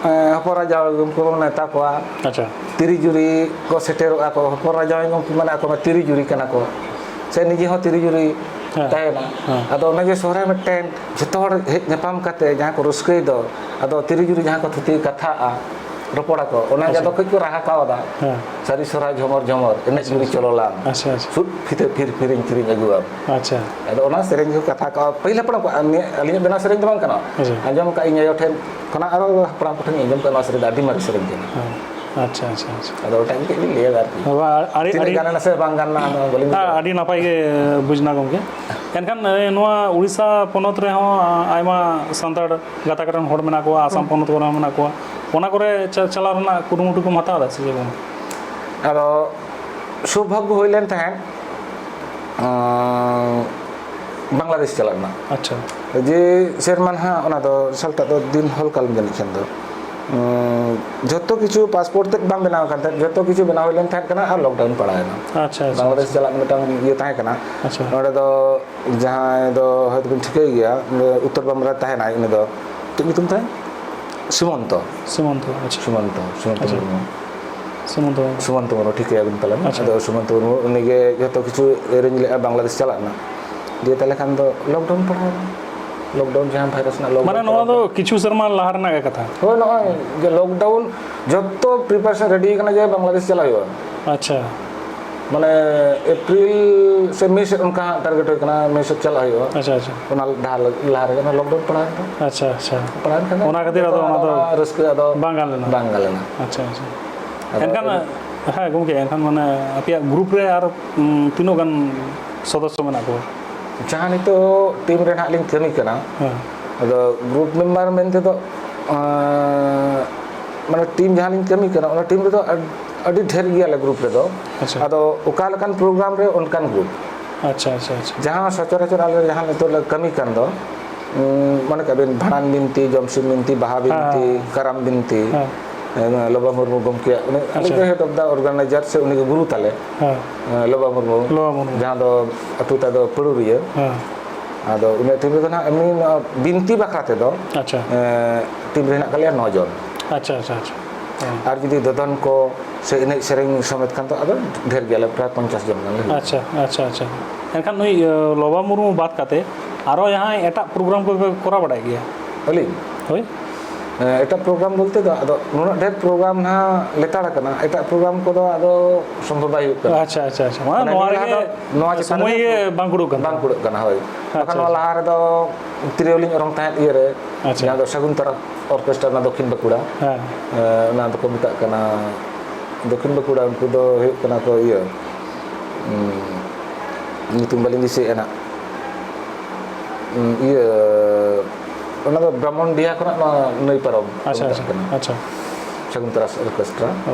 ᱮᱸ, ᱦᱚᱯᱚᱱ ᱮᱨᱟ ᱡᱟᱶᱟᱭ ᱜᱚᱢᱠᱮ ᱵᱚᱱ ᱱᱮᱣᱛᱟ ᱠᱚᱣᱟ᱾ ᱟᱪᱪᱷᱟ᱾ ᱛᱤᱨᱤ ᱡᱩᱨᱤ ᱠᱚ ᱥᱮᱴᱮᱨᱚᱜᱼᱟ ᱠᱚ, ᱦᱚᱯᱚᱱ ᱮᱨᱟ ᱡᱟᱶᱟᱭ ᱜᱚᱢᱠᱮ ᱢᱟᱱᱮ ᱟᱠᱚ ᱢᱟ ᱛᱤᱨᱤ ᱡᱩᱨᱤ ᱠᱟᱱᱟ ᱠᱚ, ᱥᱮ ᱱᱤᱡᱮ ᱦᱚᱸ ᱛᱤᱨᱤ ᱡᱩᱨᱤ ᱦᱮᱸ᱾ ᱛᱟᱦᱮᱱᱟ᱾ ᱦᱮᱸ᱾ ᱟᱫᱚ ᱚᱱᱮ ᱡᱮ ᱥᱚᱦᱨᱟᱭ ᱢᱤᱫᱴᱮᱱ ᱡᱚᱛᱚ ᱦᱚᱲ ᱦᱮᱡ ᱧᱟᱯᱟᱢ ᱠᱟᱛᱮ ᱡᱟᱦᱟᱸ ᱠᱚ ᱨᱟᱹᱥᱠᱟᱹᱭ ᱫᱚ, ᱟᱫᱚ ᱛᱤᱨᱤ ᱡᱩᱨᱤ ᱡᱟᱦᱟᱸ ᱠᱚ ᱛᱷᱩᱛᱤ ᱠᱟᱛᱷᱟᱜᱼᱟ, ᱨᱚᱯᱚᱲᱟᱠᱚ, ᱚᱱᱟ ᱜᱮ ᱟᱪᱪᱷᱟ᱾ ᱟᱫᱚ ᱠᱟᱹᱡ ᱠᱚ ᱨᱟᱦᱟ ᱠᱟᱣᱫᱟ᱾ ᱦᱮᱸ᱾ ᱥᱟᱹᱨᱤ ᱥᱚᱦᱨᱟᱭ ᱡᱷᱚᱢᱚᱨ ᱡᱷᱚᱢᱚᱨ, ᱮᱱᱮᱡ ᱟᱪᱪᱷᱟ, ᱡᱩᱨᱤ ᱟᱪᱪᱷᱟ᱾ ᱪᱚᱞᱚᱞᱟᱝ᱾ ᱟᱪᱪᱷᱟ, ᱟᱪᱪᱷᱟ᱾ ᱥᱩᱫ ᱯᱷᱤᱛᱟᱹ ᱯᱷᱤᱨ ᱯᱷᱤᱨᱤᱧ ᱠᱤᱨᱤᱧ ᱟᱹᱜᱩᱣᱟᱢ᱾ ᱟᱪᱪᱷᱟ᱾ ᱟᱫᱚ ᱚᱱᱟ ᱥᱮᱨᱮᱧ ᱠᱚ ᱠᱟᱛᱷᱟ ᱠᱚ ᱯᱟᱹᱦᱤᱞ ᱦᱟᱯᱲᱟᱢ ᱠᱚᱣᱟᱜ, ᱱᱤᱭᱟᱹ ᱟᱹᱞᱤᱧᱟᱜ ᱵᱮᱱᱟᱣ ᱥᱮᱨᱮᱧ ᱫᱚ ᱵᱟᱝ ᱠᱟᱱᱟ᱾ ᱟᱪᱪᱷᱟ᱾ ᱟᱸᱡᱚᱢ ᱟᱠᱟᱫ ᱤᱧ ᱟᱭᱳ ᱴᱷᱮᱱ ᱠᱷᱚᱱᱟᱜ ᱟᱨᱚ ᱦᱟᱯᱲᱟᱢ ᱠᱚᱴᱷᱮᱱ ᱤᱧ ᱟᱸᱡᱚᱢ ᱠᱟᱜᱼᱟ, ᱱᱚᱣᱟ ᱥᱮᱨᱮᱧ ᱫᱚ ᱟᱹᱰᱤ ᱢᱟᱨᱮ ᱥᱮᱨᱮᱧ ᱠᱟᱱᱟ᱾ ᱦᱮᱸ᱾ ᱟᱪᱪᱷᱟ, ᱟᱪᱪᱷᱟ, ᱟᱪᱪᱷᱟ᱾ ᱟᱫᱚ ᱚᱱᱟ ᱜᱮ ᱠᱟᱹᱡ ᱞᱤᱧ ᱞᱟᱹᱭ ᱮᱫᱟ ᱟᱨᱠᱤ᱾ ᱵᱟᱵᱟ, ᱟᱹᱰᱤ, ᱛᱤᱱᱟᱹᱜ ᱟᱹᱰᱤ, ᱜᱟᱱ ᱮᱱᱟ ᱥᱮ ᱵᱟᱝ ᱜᱟᱱ ᱮᱱᱟ, ᱚᱱᱟ ᱵᱟᱹᱞᱤᱧ ᱦᱮᱸ, ᱵᱩᱡᱷᱟᱹᱣᱟ᱾ ᱟᱹᱰᱤ ᱱᱟᱯᱟᱭ ᱜᱮ ᱵᱩᱡᱽ ᱮᱱᱟ ᱜᱚᱢᱠᱮ᱾ ᱮᱱᱠᱷᱟᱱ, ᱮ, ᱱᱚᱣᱟ ᱩᱲᱤᱥᱥᱟ ᱯᱚᱱᱚᱛ ᱨᱮᱦᱚᱸ, ᱟ, ᱟᱭᱢᱟ ᱥᱟᱱᱛᱟᱲ ᱜᱟᱛᱟᱠ ᱨᱮᱱ ᱦᱚᱲ ᱢᱮᱱᱟᱜ ᱠᱚᱣᱟ, ᱟᱥᱟᱢ ᱦᱩᱸ᱾ ᱯᱚᱱᱚᱛ ᱠᱚᱨᱮ ᱦᱚᱸ ᱢᱮᱱᱟᱜ ᱠᱚᱣᱟ, ᱚᱱᱟ ᱠᱚᱨᱮ ᱪᱟ-, ᱪᱟᱞᱟᱣ ᱨᱮᱱᱟᱜ ᱠᱩᱨᱩᱢᱩᱴᱩ ᱠᱚᱢ ᱦᱟᱛᱟᱣ ᱮᱫᱟ ᱥᱮ ᱪᱮᱫ ᱜᱚᱢᱠᱮ? ᱟᱫᱚ ᱥᱳᱵᱷᱟᱜᱽᱜᱚ ᱦᱩᱭ ᱞᱮᱱ ᱛᱟᱦᱮᱸᱫ, ᱟᱸ, ᱵᱟᱝᱞᱟᱫᱮᱥ ᱪᱟᱞᱟᱜ ᱨᱮᱱᱟᱜ᱾ ᱟᱪᱪᱷᱟ᱾ ᱡᱮ ᱥᱮᱨᱢᱟ ᱱᱟᱦᱟᱜ, ᱚᱱᱟ ᱫᱚ ᱥᱟᱞᱴᱟᱜ ᱫᱚ ᱫᱤᱱ ᱦᱚᱞᱠᱟᱞ ᱡᱟᱹᱱᱤᱡ ᱠᱷᱟᱱ ᱫᱚ, ᱩᱸ, ᱡᱷᱚᱛᱚ ᱠᱤᱪᱷᱩ ᱯᱟᱥᱯᱳᱨᱴ ᱛᱮᱫ ᱵᱟᱝ ᱵᱮᱱᱟᱣ ᱟᱠᱟᱱ ᱛᱟᱦᱮᱸᱫ, ᱡᱷᱚᱛᱚ ᱠᱤᱪᱷᱩ ᱵᱮᱱᱟᱣ ᱦᱩᱭ ᱞᱮᱱ ᱛᱟᱦᱮᱸᱫ ᱠᱟᱱᱟ ᱟᱨ ᱞᱚᱠᱰᱟᱣᱩᱱ ᱯᱟᱲᱟᱣ ᱮᱱᱟ᱾ ᱟᱪᱪᱷᱟ, ᱟᱪᱪᱷᱟ, ᱵᱟᱝᱞᱟᱫᱮᱥ ᱟᱪᱪᱷᱟ᱾ ᱪᱟᱞᱟᱜ ᱢᱤᱫᱴᱟᱝ ᱤᱭᱟᱹ ᱛᱟᱦᱮᱸ ᱠᱟᱱᱟ᱾ ᱟᱪᱪᱷᱟ᱾ ᱱᱚᱸᱰᱮ ᱫᱚ ᱡᱟᱦᱟᱸᱭ ᱫᱚ ᱦᱚᱭᱛᱳ ᱵᱤᱱ ᱴᱷᱤᱠᱟᱹᱭ ᱜᱮᱭᱟ, ᱩᱱᱤ ᱩᱛᱛᱚᱨ ᱵᱟᱝᱞᱟ ᱨᱮ ᱛᱟᱦᱮᱱᱟᱭ, ᱩᱱᱤ ᱫᱚ ᱪᱮᱫ ᱧᱩᱛᱩᱢ ᱛᱟᱭ? ᱥᱩᱢᱚᱱᱛᱚ᱾ ᱥᱩᱢᱚᱱᱛᱚ, ᱟᱪᱪᱷᱟ᱾ ᱥᱩᱢᱚᱱᱛᱚ, ᱥᱩᱢᱚᱱᱛᱚ ᱟᱪᱪᱷᱟ᱾ ᱢᱩᱨᱢᱩ᱾ ᱥᱩᱢᱚᱱᱛᱚ ᱢᱩᱨᱢᱩ᱾ ᱥᱩᱢᱚᱱᱛᱚ ᱢᱩᱨᱢᱩ, ᱴᱷᱤᱠᱟᱹᱭᱟᱵᱤᱱ ᱯᱟᱞᱮᱱ᱾ ᱟᱪᱪᱷᱟ᱾ ᱟᱫᱚ ᱥᱩᱢᱚᱱᱛᱚ ᱢᱩᱨᱢᱩ ᱩᱱᱤᱜᱮ ᱡᱷᱚᱛᱚ ᱠᱤᱪᱷᱩ arrange ᱞᱮᱫᱼᱟ ᱵᱟᱝᱞᱟᱫᱮᱥ ᱪᱟᱞᱟᱜ ᱨᱮᱱᱟᱜ᱾ ᱫᱤᱭᱮ ᱛᱟᱦᱞᱮ ᱠᱷᱟᱱ ᱫᱚ lockdown ᱯᱟᱲᱟᱣ ᱮᱱᱟ᱾ ᱞᱚᱠᱰᱟᱣᱩᱱ ᱡᱟᱦᱟᱸ ᱵᱷᱟᱭᱨᱟᱥ ᱨᱮᱱᱟᱜ ᱞᱚᱠᱰᱟᱣᱩᱱ ᱢᱟᱱᱮ ᱱᱚᱣᱟ ᱫᱚ ᱠᱤᱪᱷᱩ ᱥᱮᱨᱢᱟ ᱞᱟᱦᱟ ᱨᱮᱱᱟᱜ ᱜᱮ ᱠᱟᱛᱷᱟ᱾ ᱦᱳᱭ, ᱱᱚᱜᱼᱚᱭ ᱡᱮ ᱞᱚᱠᱰᱟᱣᱩᱱ ᱡᱚᱛᱚ ᱯᱨᱤᱯᱟᱨᱮᱥᱚᱱ ᱨᱮᱰᱤ ᱠᱟᱱᱟ ᱡᱮ ᱵᱟᱝᱞᱟᱫᱮᱥ ᱪᱟᱞᱟᱜ ᱦᱩᱭᱩᱜᱼᱟ᱾ ᱟᱪᱪᱷᱟ᱾ ᱢᱟᱱᱮ ᱮᱯᱨᱤᱞ ᱥᱮ ᱢᱮ ᱥᱮᱫ ᱚᱱᱠᱟ ᱴᱟᱨᱜᱮᱴ ᱦᱩᱭ ᱠᱟᱱᱟ, ᱢᱮ ᱥᱮᱫ ᱪᱟᱞᱟᱜ ᱦᱩᱭᱩᱜᱼᱟ᱾ ᱟᱪᱪᱷᱟ, ᱟᱪᱪᱷᱟ᱾ ᱚᱱᱟ ᱞᱟᱦᱟ ᱞᱟᱦᱟ ᱨᱮᱜᱮ ᱚᱱᱟ ᱞᱚᱠᱰᱟᱣᱩᱱ ᱯᱟᱲᱟᱣᱮᱱ ᱠᱷᱟᱱ᱾ ᱟᱪᱪᱷᱟ, ᱟᱪᱪᱷᱟ᱾ ᱯᱟᱲᱟᱣᱮᱱ ᱠᱷᱟᱱ ᱚᱱᱟ ᱠᱷᱟᱹᱛᱤᱨ ᱟᱫᱚ ᱚᱱᱟ ᱫᱚ ᱨᱟᱹᱥᱠᱟᱹ ᱟᱫᱚ ᱵᱟᱝ ᱜᱟᱱ ᱞᱮᱱᱟ᱾ ᱵᱟᱝ ᱜᱟᱱ ᱞᱮᱱᱟ᱾ ᱟᱪᱪᱷᱟ, ᱟᱪᱪᱷᱟ᱾ ᱟᱫᱚ ᱮᱱᱠᱷᱟᱱ, ᱦᱮᱸ ᱜᱚᱢᱠᱮ, ᱮᱱᱠᱷᱟᱱ ᱢᱟᱱᱮ ᱟᱯᱮᱭᱟᱜ ᱜᱨᱩᱯ ᱨᱮ ᱟᱨ, ᱩᱸ, ᱛᱤᱱᱟᱹᱜ ᱜᱟᱱ ᱥᱚᱫᱚᱥᱥᱚ ᱢᱮᱱᱟᱜ ᱠᱚᱣᱟ? ᱡᱟᱦᱟᱸ ᱱᱤᱛᱚᱜ ᱴᱤᱢ ᱨᱮ ᱱᱟᱦᱟᱜ ᱞᱤᱧ ᱠᱟᱹᱢᱤ ᱠᱟᱱᱟ, ᱦᱮᱸ᱾ ᱟᱫᱚ ᱜᱨᱩᱯ ᱢᱮᱢᱵᱟᱨ ᱢᱮᱱ ᱛᱮᱫᱚ, ᱟᱸ, ᱢᱟᱱᱮ ᱴᱤᱢ ᱡᱟᱦᱟᱸ ᱞᱤᱧ ᱠᱟᱹᱢᱤ ᱠᱟᱱᱟ, ᱚᱱᱟ ᱴᱤᱢ ᱨᱮᱫᱚ ᱟᱹᱰ-, ᱟᱹᱰᱤ ᱰᱷᱮᱨ ᱜᱮᱭᱟᱞᱮ ᱜᱨᱩᱯ ᱨᱮᱫᱚ᱾ ᱟᱪᱪᱷᱟ᱾ ᱟᱫᱚ ᱚᱠᱟ ᱞᱮᱠᱟᱱ ᱯᱨᱳᱜᱨᱟᱢ ᱨᱮ ᱚᱱᱠᱟᱱ ᱜᱨᱩᱯ᱾ ᱟᱪᱪᱷᱟ, ᱟᱪᱪᱷᱟ, ᱟᱪᱪᱷᱟ᱾ ᱡᱟᱦᱟᱸ ᱥᱚᱪᱚᱨᱟᱪᱚᱨ ᱟᱞᱮ ᱡᱟᱦᱟᱸ ᱱᱤᱛᱚᱜ ᱞᱮ ᱠᱟᱹᱢᱤ ᱠᱟᱱ ᱫᱚ, ᱩᱸ, ᱢᱚᱱᱮ ᱠᱟᱜ ᱵᱤᱱ ᱵᱷᱟᱸᱰᱟᱱ ᱵᱤᱱᱛᱤ, ᱡᱚᱢᱥᱤᱢ ᱵᱤᱱᱛᱤ, ᱵᱟᱦᱟ ᱵᱤᱱᱛᱤ, ᱦᱮᱸ᱾ ᱠᱟᱨᱟᱢ ᱵᱤᱱᱛᱤ, ᱦᱮᱸ᱾ ᱮᱸ, ᱞᱚᱵᱟ ᱢᱩᱨᱢᱩ ᱜᱚᱢᱠᱮᱭᱟᱜ ᱩᱱᱤ, ᱩᱱᱤ ᱟᱪᱪᱷᱟ᱾ ᱜᱮ head of the organizer ᱥᱮ ᱩᱱᱤ ᱜᱮ ᱜᱩᱨᱩ ᱛᱟᱞᱮ᱾ ᱦᱮᱸ᱾ ᱮᱸ, ᱞᱚᱵᱟ ᱢᱩᱨᱢᱩ, ᱞᱚᱵᱟ ᱢᱩᱨᱢᱩ᱾ ᱡᱟᱦᱟᱸ ᱫᱚ ᱟᱹᱛᱩ ᱛᱟᱭ ᱫᱚ ᱯᱟᱹᱲᱩᱨᱤᱭᱟᱹ᱾ ᱦᱮᱸ᱾ ᱟᱫᱚ ᱩᱱᱤᱭᱟᱜ ᱴᱤᱢ ᱨᱮᱫᱚ ᱱᱟᱦᱟᱜ ᱮᱢᱱᱤ ᱱᱚᱣᱟ ᱵᱤᱱᱛᱤ ᱵᱟᱠᱷᱨᱟ ᱛᱮᱫᱚ, ᱟᱪᱪᱷᱟ᱾ ᱮᱸ, ᱴᱤᱢ ᱨᱮ ᱦᱮᱱᱟᱜ ᱠᱟᱜ ᱞᱮᱭᱟ ᱱᱚ ᱡᱚᱱ᱾ ᱟᱪᱪᱷᱟ, ᱟᱪᱪᱷᱟ, ᱟᱪᱪᱷᱟ᱾ ᱦᱮᱸ᱾ ᱟᱨ ᱡᱩᱫᱤ ᱫᱚᱫᱚᱱ ᱠᱚ ᱥᱮ ᱮᱱᱮᱡ ᱥᱮᱨᱮᱧ ᱥᱚᱢᱮᱛ ᱠᱷᱟᱱ ᱫᱚ ᱟᱫᱚ ᱰᱷᱮᱨ ᱜᱮᱭᱟᱞᱮ, ᱯᱨᱟᱭ ᱯᱚᱧᱪᱟᱥ ᱡᱚᱱ ᱜᱟᱱ ᱞᱮ ᱦᱩᱭᱩᱜᱼᱟ᱾ ᱟᱪᱪᱷᱟ, ᱟᱪᱪᱷᱟ, ᱟᱪᱪᱷᱟ᱾ ᱮᱱᱠᱷᱟᱱ ᱱᱩᱭ, ᱤᱭᱟᱹ, ᱞᱚᱵᱟ ᱢᱩᱨᱢᱩ ᱵᱟᱫ ᱠᱟᱛᱮ ᱟᱨᱚ ᱡᱟᱦᱟᱸᱭ ᱮᱴᱟᱜ ᱯᱨᱳᱜᱨᱟᱢ ᱠᱚᱯᱮ ᱠᱚᱨᱟᱣ ᱵᱟᱲᱟᱭ ᱜᱮᱭᱟ? ᱟᱹᱞᱤᱧ? ᱦᱳᱭ᱾ ᱮᱸ, ᱮᱴᱟᱜ ᱯᱨᱳᱜᱨᱟᱢ ᱵᱚᱞᱛᱮ ᱫᱚ ᱟᱫᱚ ᱱᱩᱱᱟᱹᱜ ᱰᱷᱮᱨ ᱯᱨᱳᱜᱨᱟᱢ ᱱᱟᱦᱟᱜ ᱞᱮᱛᱟᱲ ᱟᱠᱟᱱᱟ, ᱮᱴᱟᱜ ᱯᱨᱳᱜᱨᱟᱢ ᱠᱚᱫᱚ ᱟᱫᱚ ᱥᱚᱢᱵᱷᱚᱵ ᱵᱟᱭ ᱦᱩᱭᱩᱜ ᱠᱟᱱᱟ᱾ ᱟᱪᱪᱷᱟ, ᱟᱪᱪᱷᱟ, ᱟᱪᱪᱷᱟ᱾ ᱢᱟᱱᱮ ᱢᱟᱱᱮ ᱱᱚᱣᱟ ᱱᱤᱭᱟᱹ ᱨᱮᱜᱮ ᱞᱟᱦᱟ ᱫᱚ ᱱᱚᱣᱟ ᱪᱮᱛᱟᱱ ᱥᱚᱢᱚᱭ ᱨᱮᱜᱮ ᱜᱮ ᱵᱟᱝ ᱠᱩᱲᱟᱹᱜ ᱠᱟᱱ ᱵᱟᱝ ᱛᱟᱦᱮᱸᱫ᱾ ᱠᱩᱲᱟᱹᱜ ᱠᱟᱱᱟ, ᱦᱳᱭ᱾ ᱟᱪᱪᱷᱟ, ᱵᱟᱠᱷᱟᱱ ᱱᱚᱣᱟ ᱟᱪᱪᱷᱟ᱾ ᱞᱟᱦᱟ ᱨᱮᱫᱚ ᱛᱤᱨᱭᱳ ᱞᱤᱧ ᱚᱨᱚᱝ ᱛᱟᱦᱮᱸᱫ ᱤᱭᱟᱹ ᱨᱮ, ᱟᱪᱪᱷᱟ᱾ ᱡᱟᱦᱟᱸ ᱫᱚ ᱥᱟᱹᱜᱩᱱ ᱛᱟᱨᱟ ᱚᱨᱠᱮᱥᱴᱨᱟ ᱚᱱᱟ ᱫᱚᱠᱠᱷᱤᱱ ᱵᱟᱸᱠᱩᱲᱟ᱾ ᱦᱮᱸ᱾ ᱮᱸ, ᱚᱱᱟ ᱫᱚᱠᱚ ᱢᱮᱛᱟᱜ ᱠᱟᱱᱟ ᱫᱚᱠᱠᱷᱤᱱ ᱵᱟᱸᱠᱩᱲᱟ, ᱩᱱᱠᱩ ᱫᱚ ᱦᱩᱭᱩᱜ ᱠᱟᱱᱟ ᱠᱚ ᱤᱭᱟᱹ, ᱩᱸ, ᱧᱩᱛᱩᱢ ᱵᱟᱹᱞᱤᱧ ᱫᱤᱥᱟᱹᱭᱮᱫᱼᱟ ᱱᱟᱜ᱾ ᱩᱸ, ᱤᱭᱟᱹ, ᱚᱱᱟ ᱫᱚ ᱵᱨᱟᱦᱢᱚᱱᱰᱤᱦᱟ ᱠᱷᱚᱱᱟᱜ ᱱᱚᱣᱟ ᱱᱟᱹᱭ ᱯᱟᱨᱚᱢ ᱠᱚ ᱟᱪᱪᱷᱟ, ᱢᱮᱛᱟᱜ ᱟᱪᱪᱷᱟ, ᱠᱟᱱᱟ᱾ ᱟᱪᱪᱷᱟ᱾ ᱥᱟᱹᱜᱩᱱ ᱛᱟᱨᱟᱥ ᱚᱨᱠᱮᱥᱴᱨᱟ᱾ ᱚ᱾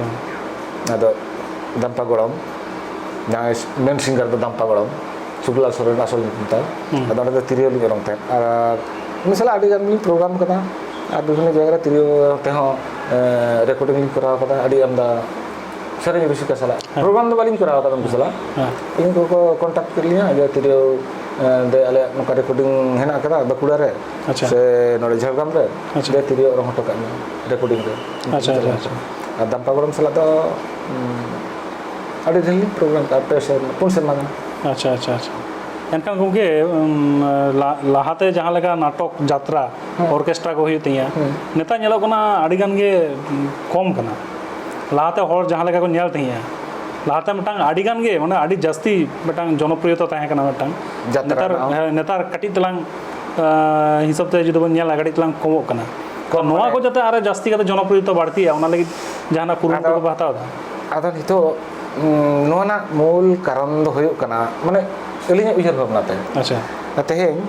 ᱟᱫᱚ ᱫᱟᱢᱯᱟ ᱜᱚᱲᱚᱢ, ᱡᱟᱦᱟᱸᱭ ᱢᱮᱱ ᱥᱤᱝᱜᱟᱨ ᱫᱚ ᱫᱟᱢᱯᱟ ᱜᱚᱲᱚᱢ, ᱥᱩᱠᱞᱟᱞ ᱥᱚᱨᱮᱱ ᱟᱥᱚᱞ ᱧᱩᱛᱩᱢ ᱛᱟᱭ᱾ ᱦᱩᱸ᱾ ᱟᱫᱚ ᱚᱸᱰᱮ ᱫᱚ ᱛᱤᱨᱭᱳ ᱞᱤᱧ ᱚᱨᱚᱝ ᱛᱟᱦᱮᱸᱫ᱾ ᱟᱨ ᱩᱱᱤ ᱥᱟᱞᱟᱜ ᱟᱹᱰᱤ ᱜᱟᱱ ᱞᱤᱧ ᱯᱨᱳᱜᱨᱟᱢ ᱠᱟᱫᱟ᱾ ᱟᱨ ᱵᱤᱵᱷᱤᱱᱱᱚ ᱡᱟᱭᱜᱟ ᱨᱮ ᱛᱤᱨᱭᱳ ᱛᱮᱦᱚᱸ, ᱮᱸ, ᱨᱮᱠᱳᱨᱰᱤᱝ ᱞᱤᱧ ᱠᱚᱨᱟᱣ ᱠᱟᱫᱟ, ᱟᱹᱰᱤ ᱟᱢᱫᱟ ᱥᱮᱨᱮᱧ ᱨᱩᱥᱤᱠᱟ ᱥᱟᱞᱟᱜ᱾ ᱦᱮᱸ᱾ ᱯᱨᱳᱜᱨᱟᱢ ᱫᱚ ᱵᱟᱹᱞᱤᱧ ᱠᱚᱨᱟᱣ ᱠᱟᱫᱟ ᱩᱱᱠᱩ ᱥᱟᱞᱟᱜ᱾ ᱦᱮᱸ᱾ ᱤᱧ ᱠᱚ ᱠᱚ ᱠᱚᱱᱴᱟᱠᱴ ᱠᱮᱫ ᱞᱤᱧᱟ ᱡᱮ, "ᱛᱤᱨᱭᱳ, ᱮᱸ, ᱫᱮ, ᱟᱞᱮᱭᱟᱜ ᱱᱚᱝᱠᱟ ᱨᱮᱠᱳᱨᱰᱤᱝ ᱦᱮᱱᱟᱜ ᱠᱟᱫᱟ ᱵᱟᱸᱠᱩᱲᱟ ᱨᱮ ᱟᱪᱪᱷᱟ᱾ ᱥᱮ ᱱᱚᱰᱮ ᱡᱷᱟᱲᱜᱨᱟᱢ ᱨᱮ, ᱟᱪᱪᱷᱟ᱾ ᱫᱮ, ᱛᱤᱨᱭᱳ ᱚᱨᱚᱝ ᱦᱚᱴᱚ ᱠᱟᱜ ᱢᱮ ᱨᱮᱠᱳᱨᱰᱤᱝ ᱨᱮ᱾" ᱟᱪᱪᱷᱟ, ᱟᱪᱪᱷᱟ, ᱟᱪᱪᱷᱟ᱾ ᱟᱨ ᱫᱟᱢᱯᱟ ᱜᱚᱲᱚᱢ ᱥᱟᱞᱟᱜ ᱫᱚ, ᱩᱸ, ᱟᱹᱰᱤ ᱰᱷᱮᱨ ᱞᱤᱧ ᱯᱨᱳᱜᱨᱟᱢ ᱠᱟᱜᱼᱟ, ᱯᱮ ᱥᱮᱨᱢᱟ, ᱯᱩᱱ ᱥᱮᱨᱢᱟ ᱜᱟᱱ᱾ ᱟᱪᱪᱷᱟ, ᱟᱪᱪᱷᱟ, ᱟᱪᱪᱷᱟ᱾ ᱮᱱᱠᱷᱟᱱ ᱜᱚᱢᱠᱮ, ᱩᱢ, ᱞᱟ- ᱞᱟᱦᱟᱛᱮ ᱡᱟᱦᱟᱸ ᱞᱮᱠᱟ ᱱᱟᱴᱚᱠ, ᱡᱟᱛᱨᱟ, ᱦᱮᱸ᱾ ᱚᱨᱠᱮᱥᱴᱨᱟ ᱠᱚ ᱦᱩᱭᱩᱜ ᱛᱤᱧᱟᱹ, ᱦᱮᱸ᱾ ᱱᱮᱛᱟᱨ ᱧᱮᱞᱚᱜ ᱠᱟᱱᱟ ᱟᱹᱰᱤ ᱜᱟᱱ ᱜᱮ, ᱩᱢ, ᱠᱚᱢ ᱠᱟᱱᱟ᱾ ᱞᱟᱦᱟᱛᱮ ᱦᱚᱲ ᱡᱟᱦᱟᱸ ᱞᱮᱠᱟ ᱠᱚ ᱧᱮᱞ ᱛᱟᱦᱮᱸᱜᱼᱟ, ᱞᱟᱦᱟᱛᱮ ᱢᱤᱫᱴᱟᱝ ᱟᱹᱰᱤ ᱜᱟᱱ ᱜᱮ, ᱢᱟᱱᱮ, ᱟᱹᱰᱤ ᱡᱟᱹᱥᱛᱤ ᱢᱤᱫᱴᱟᱝ ᱡᱚᱱᱚᱯᱨᱤᱭᱚᱛᱟ ᱛᱟᱦᱮᱸ ᱠᱟᱱᱟ ᱢᱤᱫᱴᱟᱝ᱾ ᱡᱟᱛᱨᱟ ᱱᱮᱛᱟᱨ, ᱨᱮᱱᱟᱜ ᱦᱚᱸ᱾ ᱦᱮᱸ, ᱱᱮᱛᱟᱨ ᱠᱟᱹᱴᱤᱡ ᱛᱟᱞᱟᱝ, ᱟᱸ, ᱦᱤᱥᱟᱹᱵ ᱛᱮ ᱡᱩᱫᱤ ᱵᱚᱱ ᱧᱮᱞᱟ, ᱠᱟᱹᱴᱤᱡ ᱛᱟᱞᱟᱝ ᱠᱚᱢᱚᱜ ᱠᱟᱱᱟ᱾ ᱠᱚᱢ ᱱᱚᱣᱟ ᱢᱟᱱᱮ ᱠᱚ ᱡᱟᱛᱮ ᱟᱨᱚ ᱡᱟᱹᱥᱛᱤ ᱠᱟᱛᱮ ᱡᱚᱱᱚᱯᱨᱤᱭᱚᱛᱟ ᱵᱟᱹᱲᱛᱤᱜᱼᱟ, ᱚᱱᱟ ᱞᱟᱹᱜᱤᱫ ᱡᱟᱦᱟᱱᱟᱜ ᱠᱩᱨᱩᱢᱩᱴᱩ ᱟᱫᱚ ᱠᱚᱯᱮ ᱦᱟᱛᱟᱣ ᱮᱫᱟ? ᱟᱫᱚ ᱱᱤᱛᱚᱜ, ᱩᱸ, ᱱᱚᱣᱟ ᱨᱮᱱᱟᱜ ᱢᱩᱞ ᱠᱟᱨᱚᱱ ᱫᱚ ᱦᱩᱭᱩᱜ ᱠᱟᱱᱟ, ᱢᱟᱱᱮ, ᱟᱹᱞᱤᱧᱟᱜ ᱩᱭᱦᱟᱹᱨ ᱵᱷᱟᱵᱽᱱᱟ ᱛᱮ᱾ ᱟᱪᱪᱷᱟ᱾ ᱛᱮᱦᱮᱧ,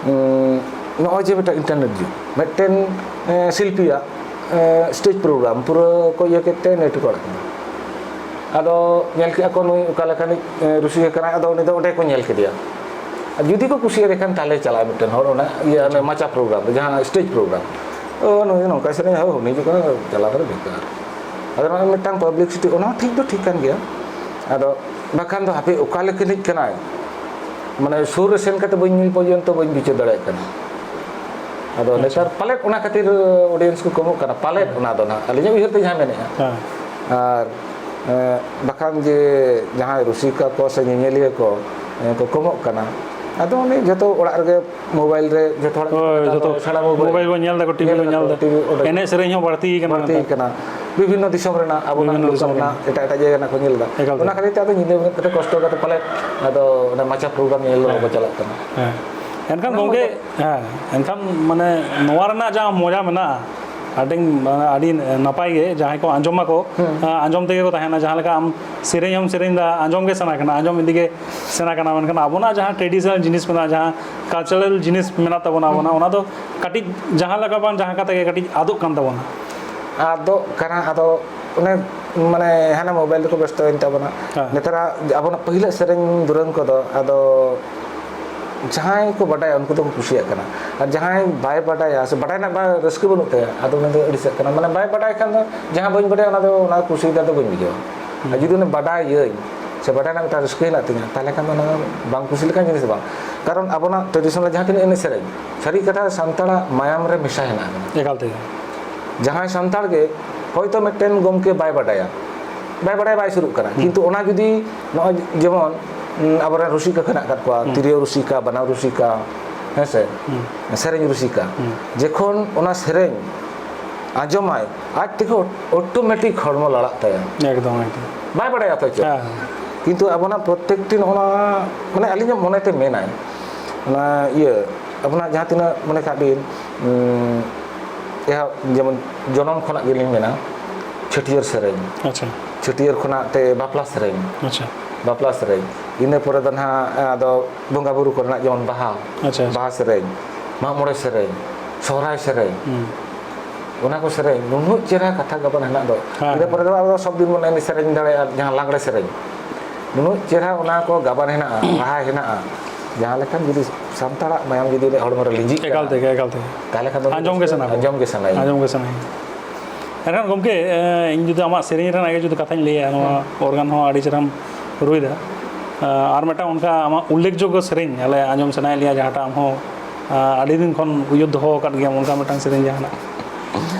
ᱩᱸ, ᱱᱚᱜᱼᱚᱭ ᱡᱮ ᱢᱤᱫᱴᱟᱝ internet ᱡᱩᱜᱽ, ᱢᱤᱫᱴᱮᱱ, ᱮᱸ, ᱥᱤᱞᱯᱤᱭᱟᱜ, ᱮᱸ, stage program ᱯᱩᱨᱟᱹ ᱠᱚ ᱤᱭᱟᱹ ᱠᱮᱫ ᱛᱮ net ᱨᱮᱠᱚ ᱟᱲᱟᱜ ᱠᱮᱫᱟ᱾ ᱟᱫᱚ ᱧᱮᱞ ᱠᱮᱫᱼᱟ ᱠᱚ ᱱᱩᱭ ᱚᱠᱟ ᱞᱮᱠᱟᱱᱤᱡ, ᱮᱸ, ᱨᱩᱥᱤᱠᱟ ᱠᱟᱱᱟᱭ, ᱟᱫᱚ ᱩᱱᱤ ᱫᱚ ᱚᱸᱰᱮ ᱠᱚ ᱧᱮᱞ ᱠᱮᱫᱮᱭᱟ᱾ ᱟᱨ ᱡᱩᱫᱤ ᱠᱚ ᱠᱩᱥᱤᱭᱟᱫᱮ ᱠᱷᱟᱱ ᱛᱟᱦᱞᱮ ᱪᱟᱞᱟᱜᱼᱟ ᱢᱤᱫᱴᱮᱱ ᱦᱚᱲ ᱚᱱᱟ ᱤᱭᱟᱹ, ᱚᱱᱮ ᱢᱟᱪᱟ program ᱨᱮ, ᱡᱟᱦᱟᱸ stage program᱾ ᱚ, ᱱᱩᱭ ᱫᱚ ᱱᱚᱝᱠᱟᱭ ᱥᱮᱨᱮᱧᱟ, ᱦᱳ, ᱩᱱᱤ ᱦᱤᱡᱩᱜ ᱠᱟᱱᱟ, ᱪᱟᱞᱟᱣ ᱠᱟᱛᱮ ᱵᱮᱠᱟᱨ᱾ ᱟᱫᱚ ᱱᱚᱜᱼᱚᱭ ᱢᱤᱫᱴᱟᱝ publicity, ᱚᱱᱟ ᱦᱚᱸ ᱴᱷᱤᱠ ᱫᱚ ᱴᱷᱤᱠ ᱠᱟᱱ ᱜᱮᱭᱟ᱾ ᱟᱫᱚ ᱵᱟᱠᱷᱟᱱ ᱫᱚ ᱦᱟᱯᱮ ᱚᱠᱟ ᱞᱮᱠᱟᱱᱤᱡ ᱠᱟᱱᱟᱭ, ᱢᱟᱱᱮ ᱥᱩᱨ ᱨᱮ ᱥᱮᱱ ᱠᱟᱛᱮ ᱵᱟᱹᱧ ᱧᱮᱞ ᱯᱚᱨᱡᱚᱱᱛᱚ ᱵᱟᱹᱧ ᱵᱤᱪᱟᱹᱨ ᱫᱟᱲᱮᱭᱟᱜ ᱠᱟᱱᱟ᱾ ᱟᱫᱚ ᱟᱪᱪᱷᱟ᱾ ᱱᱮᱛᱟᱨ ᱯᱟᱞᱮᱫ ᱚᱱᱟ ᱠᱷᱟᱹᱛᱤᱨ audience ᱠᱚ ᱠᱚᱢᱚᱜ ᱠᱟᱱᱟ, ᱯᱟᱞᱮᱫ ᱦᱮᱸ᱾ ᱚᱱᱟ ᱫᱚ ᱱᱟᱦᱟᱜ ᱟᱹᱞᱤᱧᱟᱜ ᱩᱭᱦᱟᱹᱨ ᱛᱮ ᱡᱟᱦᱟᱸ ᱢᱮᱱᱮᱫᱼᱟ᱾ ᱦᱮᱸ᱾ ᱟᱨ, ᱮᱸ, ᱵᱟᱠᱷᱟᱱ ᱡᱮ ᱡᱟᱦᱟᱸᱭ ᱨᱩᱥᱤᱠᱟ ᱠᱚ ᱥᱮ ᱧᱮᱧᱮᱞᱤᱭᱟᱹ ᱠᱚ, ᱮᱸ, ᱠᱚ ᱠᱚᱢᱚᱜ ᱠᱟᱱᱟ, ᱟᱫᱚ ᱩᱱᱤ ᱡᱚᱛᱚ ᱚᱲᱟᱜ ᱨᱮᱜᱮ mobile ᱨᱮ ᱡᱚᱛᱚ ᱦᱚᱲᱟᱜ ᱦᱳᱭ, ᱱᱮᱛᱟᱨ ᱡᱚᱛᱚ ᱫᱚ ᱥᱮᱬᱟ mobile᱾ Mobile ᱠᱚ ᱧᱮᱞ ᱫᱟᱠᱚ, ᱴᱤᱵᱷᱤ ᱧᱮᱞ ᱠᱚ ᱧᱮᱞ ᱫᱟᱠᱚ, ᱫᱟᱠᱚ᱾ ᱴᱤᱵᱷᱤ ᱚᱸᱰᱮ ᱮᱱᱮᱡ ᱥᱮᱨᱮᱧ ᱦᱚᱸ ᱵᱟᱹᱲᱛᱤ ᱠᱟᱱᱟ ᱵᱟᱹᱲᱛᱤ ᱱᱮᱛᱟᱨ᱾ ᱠᱟᱱᱟ᱾ ᱵᱤᱵᱷᱤᱱᱱᱚ ᱫᱤᱥᱚᱢ ᱨᱮᱱᱟᱜ, ᱟᱵᱚᱱᱟᱜ ᱵᱤᱵᱷᱤᱱᱱᱚ ᱞᱳᱠᱟᱞ ᱫᱤᱥᱚᱢ ᱨᱮᱱᱟᱜ, ᱨᱮᱱᱟᱜ᱾ ᱮᱴᱟᱜ ᱮᱴᱟᱜ ᱡᱟᱭᱜᱟ ᱨᱮᱱᱟᱜ ᱠᱚ ᱧᱮᱞ ᱮᱫᱟ᱾ ᱮᱠᱟᱞ ᱚᱱᱟ ᱛᱮ᱾ ᱠᱷᱟᱹᱛᱤᱨ ᱛᱮ ᱟᱫᱚ ᱧᱤᱫᱟᱹ ᱵᱮᱸᱜᱮᱫ ᱠᱟᱛᱮ ᱠᱚᱥᱴᱚ ᱠᱟᱛᱮ ᱯᱟᱞᱮᱫ ᱟᱫᱚ ᱚᱱᱟ ᱢᱟᱪᱟ program ᱧᱮᱧᱮᱞ ᱫᱚ ᱦᱮᱸ᱾ ᱵᱟᱠᱚ ᱪᱟᱞᱟᱜ ᱠᱟᱱᱟ᱾ ᱦᱮᱸ᱾ ᱮᱱᱠᱷᱟᱱ ᱚᱱᱟ ᱜᱚᱢᱠᱮ, ᱢᱚᱡᱟ᱾ ᱦᱮᱸ, ᱮᱱᱠᱷᱟᱱ ᱢᱟᱱᱮ ᱱᱚᱣᱟ ᱨᱮᱱᱟᱜ ᱡᱟᱦᱟᱸ ᱢᱚᱡᱟ ᱢᱮᱱᱟᱜᱼᱟ, ᱟᱹᱰᱤ, ᱟᱹᱰᱤ ᱱᱟᱯᱟᱭ ᱜᱮ, ᱡᱟᱦᱟᱸᱭ ᱠᱚ ᱟᱸᱡᱚᱢ ᱢᱟᱠᱚ, ᱦᱩᱸ᱾ ᱟᱸ, ᱟᱸᱡᱚᱢ ᱛᱮᱜᱮ ᱠᱚ ᱛᱟᱦᱮᱱᱟ᱾ ᱡᱟᱦᱟᱸ ᱞᱮᱠᱟ ᱟᱢ ᱥᱮᱨᱮᱧ ᱦᱚᱸᱢ ᱥᱮᱨᱮᱧ ᱮᱫᱟ, ᱟᱸᱡᱚᱢ ᱜᱮ ᱥᱟᱱᱟ ᱠᱟᱱᱟ, ᱟᱸᱡᱚᱢ ᱤᱫᱤ ᱜᱮ ᱥᱟᱱᱟ ᱠᱟᱱᱟ᱾ ᱢᱮᱱᱠᱷᱟᱱ ᱟᱵᱚᱱᱟᱜ ᱡᱟᱦᱟᱸ traditional ᱡᱤᱱᱤᱥ ᱢᱮᱱᱟᱜᱼᱟ, ᱡᱟᱦᱟᱸ cultural ᱡᱤᱱᱤᱥ ᱢᱮᱱᱟᱜ ᱛᱟᱵᱚᱱᱟ, ᱦᱩᱸ᱾ ᱟᱵᱚᱱᱟᱜ, ᱚᱱᱟ ᱫᱚ ᱠᱟᱹᱴᱤᱡ ᱡᱟᱦᱟᱸ ᱞᱮᱠᱟ ᱵᱟᱝ ᱡᱟᱦᱟᱸ ᱠᱟᱛᱮ ᱜᱮ ᱠᱟᱹᱴᱤᱡ ᱟᱫᱚᱜ ᱠᱟᱱ ᱛᱟᱵᱚᱱᱟ᱾ ᱟᱫᱚᱜ ᱠᱟᱱᱟ, ᱟᱫᱚ ᱚᱱᱮ, ᱢᱟᱱᱮ, ᱦᱟᱱᱟ mobile ᱨᱮᱠᱚ ᱵᱮᱥᱛᱚᱭᱮᱱ ᱛᱟᱵᱚᱱᱟ᱾ ᱦᱮᱸ᱾ ᱱᱮᱛᱟᱨᱟᱜ ᱟᱵᱚᱱᱟᱜ ᱯᱟᱹᱦᱤᱞᱟᱜ ᱥᱮᱨᱮᱧ ᱫᱩᱨᱟᱹᱝ ᱠᱚᱫᱚ ᱟᱫᱚ ᱡᱟᱦᱟᱸᱭ ᱠᱚ ᱵᱟᱰᱟᱭᱟ, ᱩᱱᱠᱩ ᱫᱚᱠᱚ ᱠᱩᱥᱤᱭᱟᱜ ᱠᱟᱱᱟ᱾ ᱟᱨ ᱡᱟᱦᱟᱸᱭ ᱵᱟᱭ ᱵᱟᱰᱟᱭᱟ ᱥᱮ ᱵᱟᱰᱟᱭ ᱨᱮᱱᱟᱜ ᱵᱟ-, ᱨᱟᱹᱥᱠᱟᱹ ᱵᱟᱹᱱᱩᱜ ᱛᱟᱭᱟ, ᱟᱫᱚ ᱩᱱᱤ ᱫᱚ ᱟᱹᱲᱤᱥᱟᱜ ᱠᱟᱱᱟ᱾ ᱢᱟᱱᱮ, ᱵᱟᱭ ᱵᱟᱰᱟᱭ ᱠᱷᱟᱱ ᱫᱚ, ᱡᱟᱦᱟᱸ ᱵᱟᱹᱧ ᱵᱟᱰᱟᱭᱟ, ᱚᱱᱟ ᱫᱚ, ᱚᱱᱟ ᱠᱩᱥᱤ ᱫᱚ ᱟᱫᱚ ᱵᱟᱹᱧ ᱵᱩᱡᱷᱟᱹᱣᱟ᱾ ᱦᱩᱸ᱾ ᱟᱨ ᱡᱩᱫᱤ ᱩᱱᱤ ᱵᱟᱰᱟᱭᱟᱹᱧ ᱥᱮ ᱵᱟᱰᱟᱭ ᱨᱮᱱᱟᱜ ᱢᱤᱫᱴᱟᱝ ᱨᱟᱹᱥᱠᱟᱹ ᱦᱮᱱᱟᱜ ᱛᱤᱧᱟᱹ, ᱛᱟᱦᱚᱞᱮ ᱠᱷᱟᱱ ᱫᱚ ᱚᱱᱟ ᱫᱚ ᱵᱟᱝ ᱠᱩᱥᱤ ᱞᱮᱠᱟᱱ ᱡᱤᱱᱤᱥ ᱫᱚ ᱵᱟᱝ᱾ ᱠᱟᱨᱚᱱ ᱟᱵᱚᱱᱟᱜ traditional ᱡᱟᱦᱟᱸ ᱛᱤᱱᱟᱹᱜ ᱮᱱᱮᱡ ᱥᱮᱨᱮᱧ, ᱥᱟᱹᱨᱤ ᱠᱟᱛᱷᱟ, ᱥᱟᱱᱛᱟᱲᱟᱜ ᱢᱟᱭᱟᱢ ᱨᱮ ᱢᱮᱥᱟ ᱦᱮᱱᱟᱜ ᱟᱠᱟᱫᱟ᱾ ᱮᱠᱟᱞ ᱛᱮᱜᱮ᱾ ᱡᱟᱦᱟᱸᱭ ᱥᱟᱱᱛᱟᱲ ᱜᱮ ᱦᱚᱭᱛᱳ ᱢᱤᱫᱴᱮᱱ ᱜᱚᱢᱠᱮ ᱵᱟᱭ ᱵᱟᱰᱟᱭᱟ, ᱵᱟᱭ ᱵᱟᱰᱟᱭᱟ, ᱵᱟᱭ ᱥᱩᱨᱩᱜ ᱠᱟᱱᱟ, ᱦᱩᱸ᱾ ᱠᱤᱱᱛᱩ ᱚᱱᱟ ᱡᱩᱫᱤ ᱱᱚᱜᱼᱚᱭ ᱡᱮᱢᱚᱱ ᱩᱸ, ᱟᱵᱚᱨᱮᱱ ᱨᱩᱥᱤᱠᱟ ᱠᱚ ᱦᱮᱱᱟᱜ ᱟᱠᱟᱫ ᱠᱚᱣᱟ, ᱦᱩᱸ᱾ ᱛᱤᱨᱭᱳ ᱨᱩᱥᱤᱠᱟ, ᱵᱟᱱᱟᱢ ᱨᱩᱥᱤᱠᱟ, ᱦᱮᱸ ᱥᱮ? ᱦᱩᱸ᱾ ᱥᱮᱨᱮᱧ ᱨᱩᱥᱤᱠᱟ᱾ ᱦᱩᱸ᱾ ᱡᱚᱠᱷᱚᱱ ᱚᱱᱟ ᱥᱮᱨᱮᱧ ᱟᱸᱡᱚᱢᱟᱭ, ᱟᱡ ᱛᱮᱜᱮ automatic ᱦᱚᱲᱢᱚ ᱞᱟᱲᱟᱜ ᱛᱟᱭᱟ᱾ ᱮᱠᱫᱚᱢ, ᱮᱠᱫᱚᱢ᱾ ᱵᱟᱭ ᱵᱟᱲᱟᱭᱟ ᱚᱛᱷᱚᱪᱚ᱾ ᱦᱮᱸ᱾ ᱠᱤᱱᱛᱩ ᱟᱵᱚᱱᱟᱜ ᱯᱨᱚᱛᱮᱠᱴᱤ ᱱᱚᱜᱼᱚ ᱱᱚᱣᱟ, ᱢᱟᱱᱮ, ᱟᱹᱞᱤᱧᱟᱜ ᱢᱚᱱᱮᱛᱮ ᱢᱮᱱᱟᱭ, ᱚᱱᱟ ᱤᱭᱟᱹ, ᱟᱵᱚᱱᱟᱜ ᱡᱟᱦᱟᱸ ᱛᱤᱱᱟᱹᱜ, ᱢᱚᱱᱮ ᱠᱟᱜ ᱵᱤᱱ, ᱩᱸ, ᱮᱦᱚᱵ ᱡᱮᱢᱚᱱ ᱡᱚᱱᱚᱢ ᱠᱷᱚᱱᱟᱜ ᱜᱮᱞᱤᱧ ᱢᱮᱱᱟ, ᱪᱷᱟᱹᱴᱭᱟᱹᱨ ᱥᱮᱨᱮᱧ᱾ ᱟᱪᱪᱷᱟ᱾ ᱪᱷᱟᱹᱴᱭᱟᱹᱨ ᱠᱷᱚᱱᱟᱜ ᱛᱮ ᱵᱟᱯᱞᱟ ᱥᱮᱨᱮᱧ᱾ ᱟᱪᱪᱷᱟ᱾ ᱵᱟᱯᱞᱟ ᱥᱮᱨᱮᱧ᱾ ᱤᱱᱟᱹ ᱯᱚᱨᱮ ᱫᱚ ᱱᱟᱦᱟᱜ, ᱟᱫᱚ ᱵᱚᱸᱜᱟ ᱵᱩᱨᱩ ᱠᱚᱨᱮᱱᱟᱜ ᱡᱮᱢᱚᱱ ᱵᱟᱦᱟ, ᱟᱪᱪᱷᱟ, ᱟᱪᱪᱷᱟ᱾ ᱵᱟᱦᱟ ᱥᱮᱨᱮᱧ, ᱢᱟᱜ ᱢᱚᱬᱮ ᱥᱮᱨᱮᱧ, ᱥᱚᱦᱨᱟᱭ ᱥᱮᱨᱮᱧ, ᱦᱩᱸ᱾ ᱚᱱᱟ ᱠᱚ ᱥᱮᱨᱮᱧ ᱱᱩᱱᱟᱹᱜ ᱪᱮᱦᱨᱟ ᱠᱟᱛᱷᱟ ᱜᱟᱵᱟᱱ ᱦᱮᱱᱟᱜ ᱫᱚ᱾ ᱦᱮᱸ, ᱤᱱᱟᱹ ᱦᱮᱸ᱾ ᱯᱚᱨᱮ ᱫᱚ ᱟᱵᱚ ᱫᱚ ᱥᱚᱵ ᱫᱤᱱ ᱵᱚᱱ ᱮᱱᱮᱡ ᱥᱮᱨᱮᱧ ᱫᱟᱲᱮᱭᱟᱜᱼᱟ, ᱡᱟᱦᱟᱸ ᱞᱟᱜᱽᱲᱮ ᱥᱮᱨᱮᱧ, ᱱᱩᱱᱟᱹᱜ ᱪᱮᱦᱨᱟ ᱚᱱᱟ ᱠᱚ ᱜᱟᱵᱟᱱ ᱦᱮᱱᱟᱜᱼᱟ, ᱨᱟᱦᱟ ᱦᱮᱱᱟᱜᱼᱟ, ᱡᱟᱦᱟᱸ ᱞᱮᱠᱟᱱ ᱡᱩᱫᱤ ᱥᱟᱱᱛᱟᱲᱟᱜ ᱢᱟᱭᱟᱢ ᱡᱩᱫᱤ ᱦᱚᱲᱢᱚ ᱨᱮ ᱞᱤᱸᱡᱤᱜ ᱠᱟᱱᱟ, ᱮᱠᱟᱞ ᱛᱮᱜᱮ, ᱮᱠᱟᱞ ᱛᱮᱜᱮ᱾ ᱛᱟᱦᱚᱞᱮ ᱠᱷᱟᱱ ᱫᱚ ᱟᱸᱡᱚᱢ ᱜᱮ ᱥᱟᱱᱟ ᱠᱚᱣᱟ᱾ ᱟᱸᱡᱚᱢ ᱜᱮ ᱥᱟᱱᱟᱭᱟ᱾ ᱟᱸᱡᱚᱢ ᱜᱮ ᱥᱟᱱᱟᱭᱟ᱾ ᱮᱱᱠᱷᱟᱱ ᱜᱚᱢᱠᱮ, ᱮ, ᱤᱧ ᱡᱩᱫᱤ ᱟᱢᱟᱜ ᱥᱮᱨᱮᱧ ᱨᱮᱱᱟᱜ ᱜᱮ ᱡᱩᱫᱤ ᱠᱟᱛᱷᱟᱧ ᱞᱟᱹᱭᱟ, ᱱᱚᱣᱟ ᱦᱮᱸ᱾ ᱚᱨᱜᱟᱱ ᱦᱚᱸ ᱟᱹᱰᱤ ᱪᱮᱦᱨᱟᱢ ᱨᱩᱭᱫᱟ᱾ ᱟ, ᱟᱨ ᱢᱤᱫᱴᱟᱝ ᱚᱱᱠᱟ ᱟᱢᱟᱜ ᱩᱞᱞᱮᱠᱷᱡᱳᱜᱽᱜᱚ ᱥᱮᱨᱮᱧ ᱟᱞᱮ ᱟᱸᱡᱚᱢ ᱥᱟᱱᱟᱭᱮᱫ ᱞᱮᱭᱟ, ᱡᱟᱦᱟᱸᱴᱟᱜ ᱟᱢ ᱦᱚᱸ, ᱟ, ᱟᱹᱰᱤ ᱫᱤᱱ ᱠᱷᱚᱱ ᱩᱭᱦᱟᱹᱨ ᱫᱚᱦᱚ ᱟᱠᱟᱫ ᱜᱮᱭᱟᱢ, ᱚᱱᱠᱟ ᱢᱤᱫᱴᱟᱝ ᱥᱮᱨᱮᱧ ᱡᱟᱦᱟᱱᱟᱜ᱾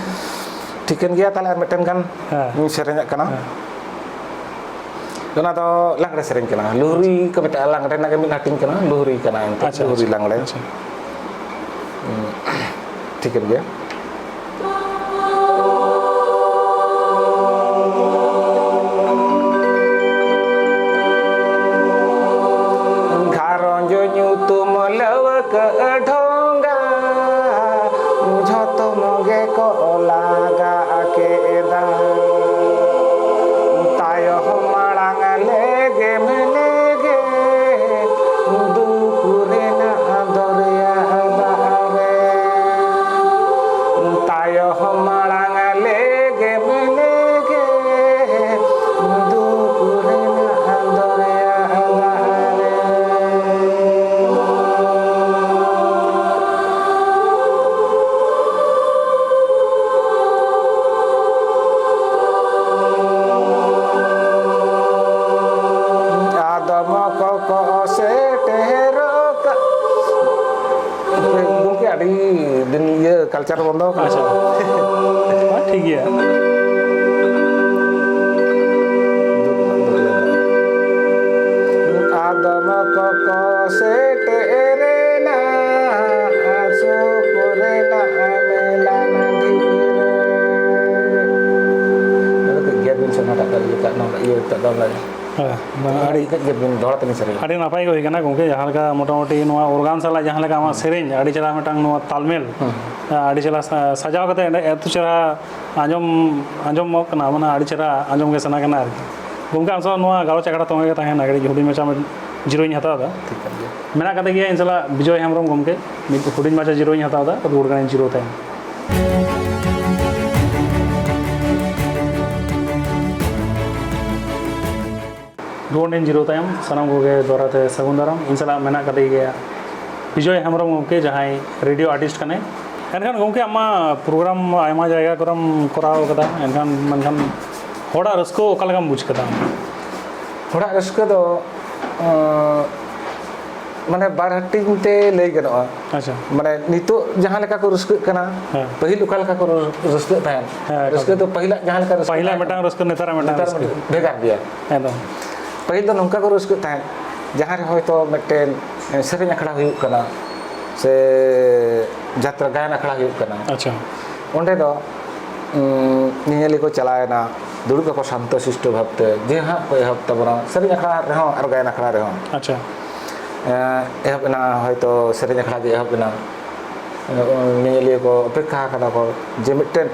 ᱴᱷᱤᱠᱟᱹᱱ ᱜᱮᱭᱟ, ᱛᱟᱦᱞᱮ ᱟᱨ ᱢᱤᱫᱴᱮᱱ ᱜᱟᱱ ᱦᱮᱸ᱾ ᱤᱧ ᱥᱮᱨᱮᱧᱟᱜ ᱠᱟᱱᱟ᱾ ᱦᱮᱸ᱾ ᱚᱱᱟ ᱫᱚ ᱞᱟᱜᱽᱲᱮ ᱥᱮᱨᱮᱧ ᱠᱟᱱᱟ, ᱞᱩᱦᱨᱤ ᱠᱚ ᱢᱮᱛᱟᱜᱼᱟ, ᱞᱟᱜᱽᱲᱮ ᱨᱮᱱᱟᱜ ᱜᱮ ᱢᱤᱫ ᱦᱟᱹᱴᱤᱧ ᱠᱟᱱᱟ, ᱞᱩᱦᱨᱤ ᱠᱟᱱᱟ ᱮᱱᱛᱮᱫ, ᱟᱪᱪᱷᱟ, ᱞᱩᱦᱨᱤ ᱟᱪᱪᱷᱟ, ᱞᱟᱜᱽᱲᱮ᱾ ᱟᱪᱪᱷᱟ᱾ ᱦᱩᱸ, ᱴᱷᱤᱠᱟᱹᱱ ᱜᱮᱭᱟ᱾ ᱜᱷᱟᱨᱚᱸᱡᱽ ᱧᱩᱛᱩᱢ ᱞᱟᱹᱣᱠᱟᱹ ᱰᱷᱚᱸᱜᱟ, ᱡᱷᱚᱛᱚᱢ ᱜᱮᱠᱚ ᱞᱟᱜᱟ ᱠᱮᱫᱟ᱾ ᱛᱟᱭᱚᱢ ᱢᱟᱲᱟᱝ ᱞᱮᱜᱮᱢ ᱞᱮᱜᱮ, ᱫᱩᱠ ᱨᱮᱱᱟᱜ ᱫᱚᱨᱭᱟ ᱫᱟᱜ ᱨᱮ᱾ ᱛᱟᱭᱚᱢ ᱢᱟᱲᱟᱝ ᱞᱮᱜᱮᱢ ᱞᱮᱜᱮ, ᱫᱩᱠ ᱨᱮᱱᱟᱜ ᱫᱚᱨᱭᱟ ᱫᱟᱜ ᱨᱮ᱾ ᱟᱫᱚᱢ ᱠᱚᱠᱚ ᱥᱮᱴᱮᱨᱚᱜ ᱠᱟ-, ᱜᱚᱢᱠᱮ, ᱟᱹᱰᱤ ᱫᱤᱱ ᱤᱭᱟᱹ culture ᱵᱚᱱᱫᱚ ᱠᱟᱱᱟ᱾ ᱟᱪᱪᱷᱟ᱾ ᱴᱷᱤᱠ ᱜᱮᱭᱟ᱾ ᱦᱮᱸ, ᱵᱟᱝ, ᱟᱹᱰᱤ ᱠᱟᱹᱡ ᱜᱮ ᱵᱤᱱ ᱫᱚᱦᱲᱟ ᱛᱮᱞᱤᱧ ᱥᱮᱨᱮᱧᱟ᱾ ᱟᱹᱰᱤ ᱱᱟᱯᱟᱭ ᱜᱮ ᱦᱩᱭ ᱠᱟᱱᱟ ᱜᱚᱢᱠᱮ, ᱡᱟᱦᱟᱸ ᱞᱮᱠᱟ ᱢᱚᱴᱟᱢᱩᱴᱤ ᱱᱚᱣᱟ ᱚᱨᱜᱟᱱ ᱥᱟᱞᱟᱜ ᱡᱟᱦᱟᱸ ᱞᱮᱠᱟ ᱟᱢᱟᱜ ᱥᱮᱨᱮᱧ, ᱟᱹᱰᱤ ᱪᱮᱦᱨᱟ ᱢᱤᱫᱴᱟᱝ ᱱᱚᱣᱟ ᱛᱟᱞᱢᱮᱞ, ᱦᱩᱸ᱾ ᱟᱹᱰᱤ ᱪᱮᱦᱨᱟ ᱥᱟ-, ᱥᱟᱡᱟᱣ ᱠᱟᱛᱮ ᱚᱸᱰᱮ ᱮᱛᱚ ᱪᱮᱦᱨᱟ ᱟᱸᱡᱚᱢ, ᱟᱸᱡᱚᱢᱚᱜ ᱠᱟᱱᱟ, ᱢᱟᱱᱮ ᱟᱹᱰᱤ ᱪᱮᱦᱨᱟ ᱟᱸᱡᱚᱢ ᱜᱮ ᱥᱟᱱᱟ ᱠᱟᱱᱟ ᱟᱨᱠᱤ᱾ ᱜᱚᱢᱠᱮ, ᱟᱢ ᱥᱟᱶ ᱱᱚᱣᱟ ᱜᱟᱞᱚᱪ ᱟᱠᱷᱲᱟ ᱛᱚᱸᱜᱮ ᱜᱮ ᱛᱟᱦᱮᱱᱟ, ᱠᱟᱹᱴᱤᱡ ᱦᱩᱰᱤᱧ ᱢᱟᱪᱷᱟ ᱡᱤᱨᱟᱹᱣ ᱤᱧ ᱦᱟᱛᱟᱣ ᱮᱫᱟ᱾ ᱴᱷᱤᱠ ᱠᱟᱱ ᱜᱮᱭᱟ᱾ ᱢᱮᱱᱟᱜ ᱠᱟᱛᱮ ᱜᱮ ᱤᱧ ᱥᱟᱞᱟᱜ ᱵᱤᱡᱚᱭ ᱦᱮᱢᱵᱨᱚᱢ ᱜᱚᱢᱠᱮ, ᱢᱤᱫ ᱦᱩᱰᱤᱧ ᱢᱟᱪᱷᱟ ᱡᱤᱨᱟᱹᱣ ᱤᱧ ᱦᱟᱛᱟᱣ ᱮᱫᱟ, ᱨᱩᱣᱟᱹᱲ ᱠᱟᱹᱱᱟᱹᱧ ᱡᱤᱨᱟᱹᱣ ᱛᱟᱭᱚᱢ᱾ ᱨᱩᱣᱟᱹᱲ ᱮᱱ ᱡᱤᱨᱟᱹᱣ ᱛᱟᱭᱚᱢ ᱥᱟᱱᱟᱢ ᱠᱚᱜᱮ ᱫᱚᱦᱲᱟ ᱛᱮ ᱥᱟᱹᱜᱩᱱ ᱫᱟᱨᱟᱢ᱾ ᱤᱧ ᱥᱟᱞᱟᱜ ᱢᱮᱱᱟᱜ ᱠᱟᱫᱮ ᱜᱮᱭᱟ ᱵᱤᱡᱚᱭ ᱦᱮᱢᱵᱨᱚᱢ ᱜᱚᱢᱠᱮ, ᱡᱟᱦᱟᱸᱭ ᱨᱮᱰᱤᱭᱳ ᱟᱨᱴᱤᱥᱴ ᱠᱟᱱᱟᱭ᱾ ᱮᱱᱠᱷᱟᱱ ᱜᱚᱢᱠᱮ, ᱟᱢᱟᱜ ᱯᱨᱳᱜᱨᱟᱢ ᱟᱭᱢᱟ ᱡᱟᱭᱜᱟ ᱠᱚᱨᱮᱢ ᱠᱚᱨᱟᱣ ᱠᱟᱫᱟ, ᱮᱱᱠᱷᱟᱱ, ᱢᱮᱱᱠᱷᱟᱱ ᱦᱚᱲᱟᱜ ᱨᱟᱹᱥᱠᱟᱹ ᱚᱠᱟ ᱞᱮᱠᱟᱢ ᱵᱩᱡᱽ ᱠᱟᱫᱟ? ᱦᱚᱲᱟᱜ ᱨᱟᱹᱥᱠᱟᱹ ᱫᱚ, ᱟᱸ, ᱢᱟᱱᱮ, ᱵᱟᱨ ᱦᱟᱹᱴᱤᱧ ᱛᱮ ᱞᱟᱹᱭ ᱜᱟᱱᱚᱜᱼᱟ᱾ ᱟᱪᱪᱷᱟ᱾ ᱢᱟᱱᱮ, ᱱᱤᱛᱚᱜ ᱡᱟᱦᱟᱸ ᱞᱮᱠᱟ ᱠᱚ ᱨᱟᱹᱥᱠᱟᱹᱜ ᱠᱟᱱᱟ, ᱦᱮᱸ᱾ ᱯᱟᱹᱦᱤᱞ ᱚᱠᱟ ᱞᱮᱠᱟ ᱠᱚ ᱨᱟᱹ-, ᱨᱟᱹᱥᱠᱟᱹᱜ ᱛᱟᱦᱮᱸᱫ, ᱦᱮᱸ, ᱨᱟᱹᱥᱠᱟᱹ ᱮᱠᱟᱞ᱾ ᱫᱚ ᱯᱟᱹᱦᱤᱞᱟᱜ ᱡᱟᱦᱟᱸ ᱞᱮᱠᱟ ᱨᱟᱹᱥᱠᱟᱹ ᱯᱟᱹᱦᱤᱞᱟᱜ ᱛᱟᱦᱮᱸᱫ, ᱢᱤᱫᱴᱟᱝ ᱨᱟᱹᱥᱠᱟᱹ, ᱱᱮᱛᱟᱨᱟᱜ ᱢᱤᱫᱴᱟᱝ ᱱᱮᱛᱟᱨ ᱨᱟᱹᱥᱠᱟᱹ᱾ ᱵᱷᱮᱜᱟᱨ ᱜᱮᱭᱟ᱾ ᱮᱠᱫᱚᱢ᱾ ᱯᱟᱹᱦᱤᱞ ᱫᱚ ᱱᱚᱝᱠᱟ ᱠᱚ ᱨᱟᱹᱥᱠᱟᱹᱜ ᱛᱟᱦᱮᱸᱫ, ᱡᱟᱦᱟᱸ ᱨᱮ ᱦᱚᱭᱛᱳ ᱢᱤᱫᱴᱮᱱ, ᱮ, ᱥᱮᱨᱮᱧ ᱟᱠᱷᱲᱟ ᱦᱩᱭᱩᱜ ᱠᱟᱱᱟ, ᱥᱮ ᱡᱟᱛᱨᱟ ᱜᱟᱭᱟᱱ ᱟᱠᱷᱲᱟ ᱦᱩᱭᱩᱜ ᱠᱟᱱᱟ᱾ ᱟᱪᱪᱷᱟ᱾ ᱚᱸᱰᱮ ᱫᱚ, ᱩᱸ, ᱧᱮᱧᱮᱞᱤᱭᱟᱹ ᱠᱚ ᱪᱟᱞᱟᱣᱮᱱᱟ, ᱫᱩᱲᱩᱵ ᱟᱠᱚ ᱥᱟᱱᱛᱚ ᱥᱤᱥᱴᱚ ᱵᱷᱟᱵᱽᱛᱮ, ᱡᱮ ᱦᱟᱸᱜ ᱠᱚ ᱮᱦᱚᱵ ᱛᱟᱵᱚᱱᱟ, ᱥᱮᱨᱮᱧ ᱟᱠᱷᱲᱟ ᱨᱮᱦᱚᱸ ᱟᱨ ᱜᱟᱭᱟᱱ ᱟᱠᱷᱲᱟ ᱨᱮᱦᱚᱸ᱾ ᱟᱪᱪᱷᱟ᱾ ᱮᱸ, ᱮᱦᱚᱵ ᱮᱱᱟ ᱦᱚᱭᱛᱳ ᱥᱮᱨᱮᱧ ᱟᱠᱷᱲᱟ ᱜᱮ ᱮᱦᱚᱵ ᱮᱱᱟ᱾ ᱮᱸ, ᱧᱮᱧᱮᱞᱤᱭᱟᱹ ᱠᱚ ᱚᱯᱮᱠᱠᱷᱟ ᱟᱠᱟᱫᱟ ᱠᱚ ᱡᱮ ᱢᱤᱫᱴᱮᱱ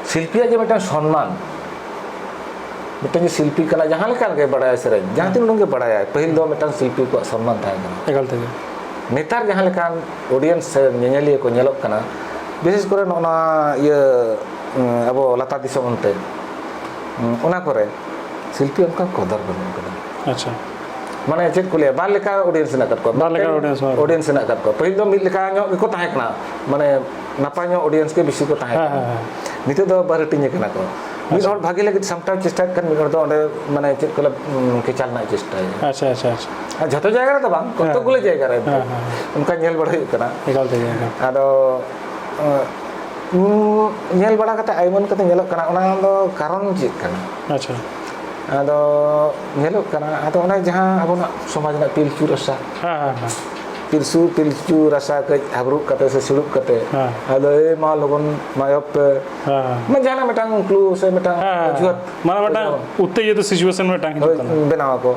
ᱥᱤᱞᱯᱤᱭᱟᱜ ᱡᱮ ᱢᱤᱫᱴᱮᱱ ᱥᱚᱱᱢᱟᱱ, ᱢᱤᱫᱴᱮᱱ ᱡᱮ ᱥᱤᱞᱯᱤ ᱠᱟᱱᱟ, ᱡᱟᱦᱟᱸ ᱞᱮᱠᱟ ᱜᱮ ᱵᱟᱲᱟᱭᱟ ᱥᱮᱨᱮᱧ, ᱡᱟᱦᱟᱸ ᱛᱤᱱ ᱩᱰᱩᱝ ᱜᱮ ᱵᱟᱲᱟᱭᱟ, ᱯᱟᱹᱦᱤᱞ ᱫᱚ ᱢᱤᱫᱴᱟᱝ ᱥᱤᱞᱯᱤ ᱠᱚᱣᱟᱜ ᱥᱚᱱᱢᱟᱱ ᱛᱟᱦᱮᱸ ᱠᱟᱱᱟ᱾ ᱮᱠᱟᱞ ᱛᱮᱜᱮ᱾ ᱱᱮᱛᱟᱨ ᱡᱟᱦᱟᱸ ᱞᱮᱠᱟᱱ audience ᱥᱮ ᱧᱮᱧᱮᱞᱤᱭᱟᱹ ᱠᱚ ᱧᱮᱞᱚᱜ ᱠᱟᱱᱟ, ᱵᱤᱥᱮᱥ ᱠᱚᱨᱮ ᱱᱚᱜᱼᱚ ᱱᱚᱣᱟ ᱤᱭᱟᱹ, ᱩᱸ, ᱟᱵᱚ ᱞᱟᱛᱟᱨ ᱫᱤᱥᱚᱢ ᱚᱱᱛᱮ, ᱩᱸ, ᱚᱱᱟ ᱠᱚᱨᱮ ᱥᱤᱞᱯᱤ ᱚᱱᱠᱟ ᱠᱚᱫᱚᱨ ᱵᱟᱹᱱᱩᱜ ᱠᱟᱫᱟ᱾ ᱟᱪᱪᱷᱟ᱾ ᱢᱟᱱᱮ ᱪᱮᱫ ᱠᱚ ᱞᱟᱹᱭᱟ, ᱵᱟᱨ ᱞᱮᱠᱟ audience ᱢᱮᱱᱟᱜ ᱟᱠᱟᱫ ᱠᱚᱣᱟ᱾ ᱵᱟᱨ ᱞᱮᱠᱟ ᱢᱤᱫᱴᱮᱱ audience ᱢᱮᱱᱟᱜ ᱟᱠᱟᱫ ᱠᱚᱣᱟ᱾ ᱯᱟᱹᱦᱤᱞ ᱫᱚ ᱢᱤᱫ ᱞᱮᱠᱟ ᱧᱚᱜ ᱜᱮᱠᱚ ᱛᱟᱦᱮᱸ ᱠᱟᱱᱟ, ᱢᱟᱱᱮ ᱱᱟᱯᱟᱭ ᱧᱚᱜ audience ᱜᱮ ᱵᱮᱥᱤ ᱠᱚ ᱛᱟᱦᱮᱸ ᱦᱮᱸ, ᱠᱟᱱᱟ᱾ ᱦᱮᱸ, ᱦᱮᱸ᱾ ᱱᱤᱛᱚᱜ ᱫᱚ ᱵᱟᱨ ᱦᱟᱹᱴᱤᱧ ᱟᱠᱟᱱᱟ ᱠᱚ᱾ ᱢᱤᱫ ᱟᱪᱪᱷᱟ᱾ ᱦᱚᱲ ᱵᱷᱟᱜᱮ ᱞᱟᱹᱜᱤᱫ ᱥᱟᱢᱴᱟᱣ ᱪᱮᱥᱴᱟᱭᱮᱫ ᱠᱷᱟᱱ, ᱢᱤᱫ ᱦᱚᱲ ᱫᱚ ᱚᱸᱰᱮ, ᱢᱟᱱᱮ, ᱪᱮᱫ ᱠᱚ ᱞᱟᱹᱭᱟ, ᱩᱸ, ᱠᱮᱪᱟᱞ ᱨᱮᱱᱟᱜ ᱪᱮᱥᱴᱟᱭᱟ᱾ ᱟᱪᱪᱷᱟ, ᱟᱪᱪᱷᱟ, ᱟᱪᱪᱷᱟ᱾ ᱟᱨ ᱡᱷᱚᱛᱚ ᱡᱟᱭᱜᱟ ᱨᱮᱫᱚ ᱵᱟᱝ, ᱦᱮᱸ, ᱠᱚᱛᱚᱠ ᱜᱩᱞᱟᱹ ᱦᱮᱸ᱾ ᱡᱟᱭᱜᱟ ᱨᱮ ᱦᱮᱸ, ᱦᱮᱸ, ᱦᱮᱸ᱾ ᱚᱱᱠᱟ ᱧᱮᱞ ᱵᱟᱲᱟ ᱦᱩᱭᱩᱜ ᱠᱟᱱᱟ᱾ ᱮᱠᱟᱞ ᱛᱮᱜᱮ, ᱮᱠᱟᱞ᱾ ᱟᱫᱚ, ᱩᱸ, ᱩᱸ, ᱧᱮᱞ ᱵᱟᱲᱟ ᱠᱟᱛᱮ, ᱟᱭᱢᱟᱹᱱ ᱠᱟᱛᱮ ᱧᱮᱞᱚᱜ ᱠᱟᱱᱟ, ᱚᱱᱟ ᱫᱚ ᱠᱟᱨᱚᱱ ᱪᱮᱫ ᱠᱟᱱᱟ? ᱟᱪᱪᱷᱟ᱾ ᱟᱫᱚ ᱧᱮᱞᱚᱜ ᱠᱟᱱᱟ, ᱟᱫᱚ ᱚᱱᱮ ᱡᱟᱦᱟᱸ ᱟᱵᱚᱱᱟᱜ ᱥᱚᱢᱟᱡᱽ ᱨᱮᱱᱟᱜ ᱯᱤᱞᱪᱩ ᱨᱟᱥᱟ, ᱦᱮᱸ, ᱦᱮᱸ, ᱦᱮᱸ᱾ ᱯᱤᱞᱥᱩ ᱯᱤᱞᱪᱩ ᱨᱟᱥᱟ ᱠᱟᱹᱡ ᱦᱟᱵᱨᱩᱜ ᱠᱟᱛᱮ ᱥᱮ ᱥᱤᱲᱩᱵ ᱠᱟᱛᱮ, ᱦᱮᱸ᱾ ᱟᱫᱚ, "ᱮ ᱢᱟ, ᱞᱚᱜᱚᱱ ᱢᱟ ᱮᱦᱚᱵ ᱯᱮ", ᱦᱮᱸ᱾ ᱢᱟᱱᱮ ᱡᱟᱦᱟᱱᱟᱜ ᱢᱤᱫᱴᱟᱝ ᱠᱞᱩ ᱥᱮ ᱢᱤᱫᱴᱟᱝ ᱦᱮᱸ᱾ ᱚᱡᱩᱦᱟᱛ ᱢᱟᱱᱮ ᱢᱤᱫᱴᱟᱝ ᱵᱮᱱᱟᱣ᱾ ᱩᱛᱛᱮᱡᱤᱛ ᱥᱤᱪᱩᱭᱮᱥᱚᱱ ᱢᱤᱫᱴᱟᱝ ᱦᱤᱡᱩᱜ ᱦᱳᱭ, ᱠᱟᱱᱟ᱾ ᱵᱮᱱᱟᱣ ᱟᱠᱚ᱾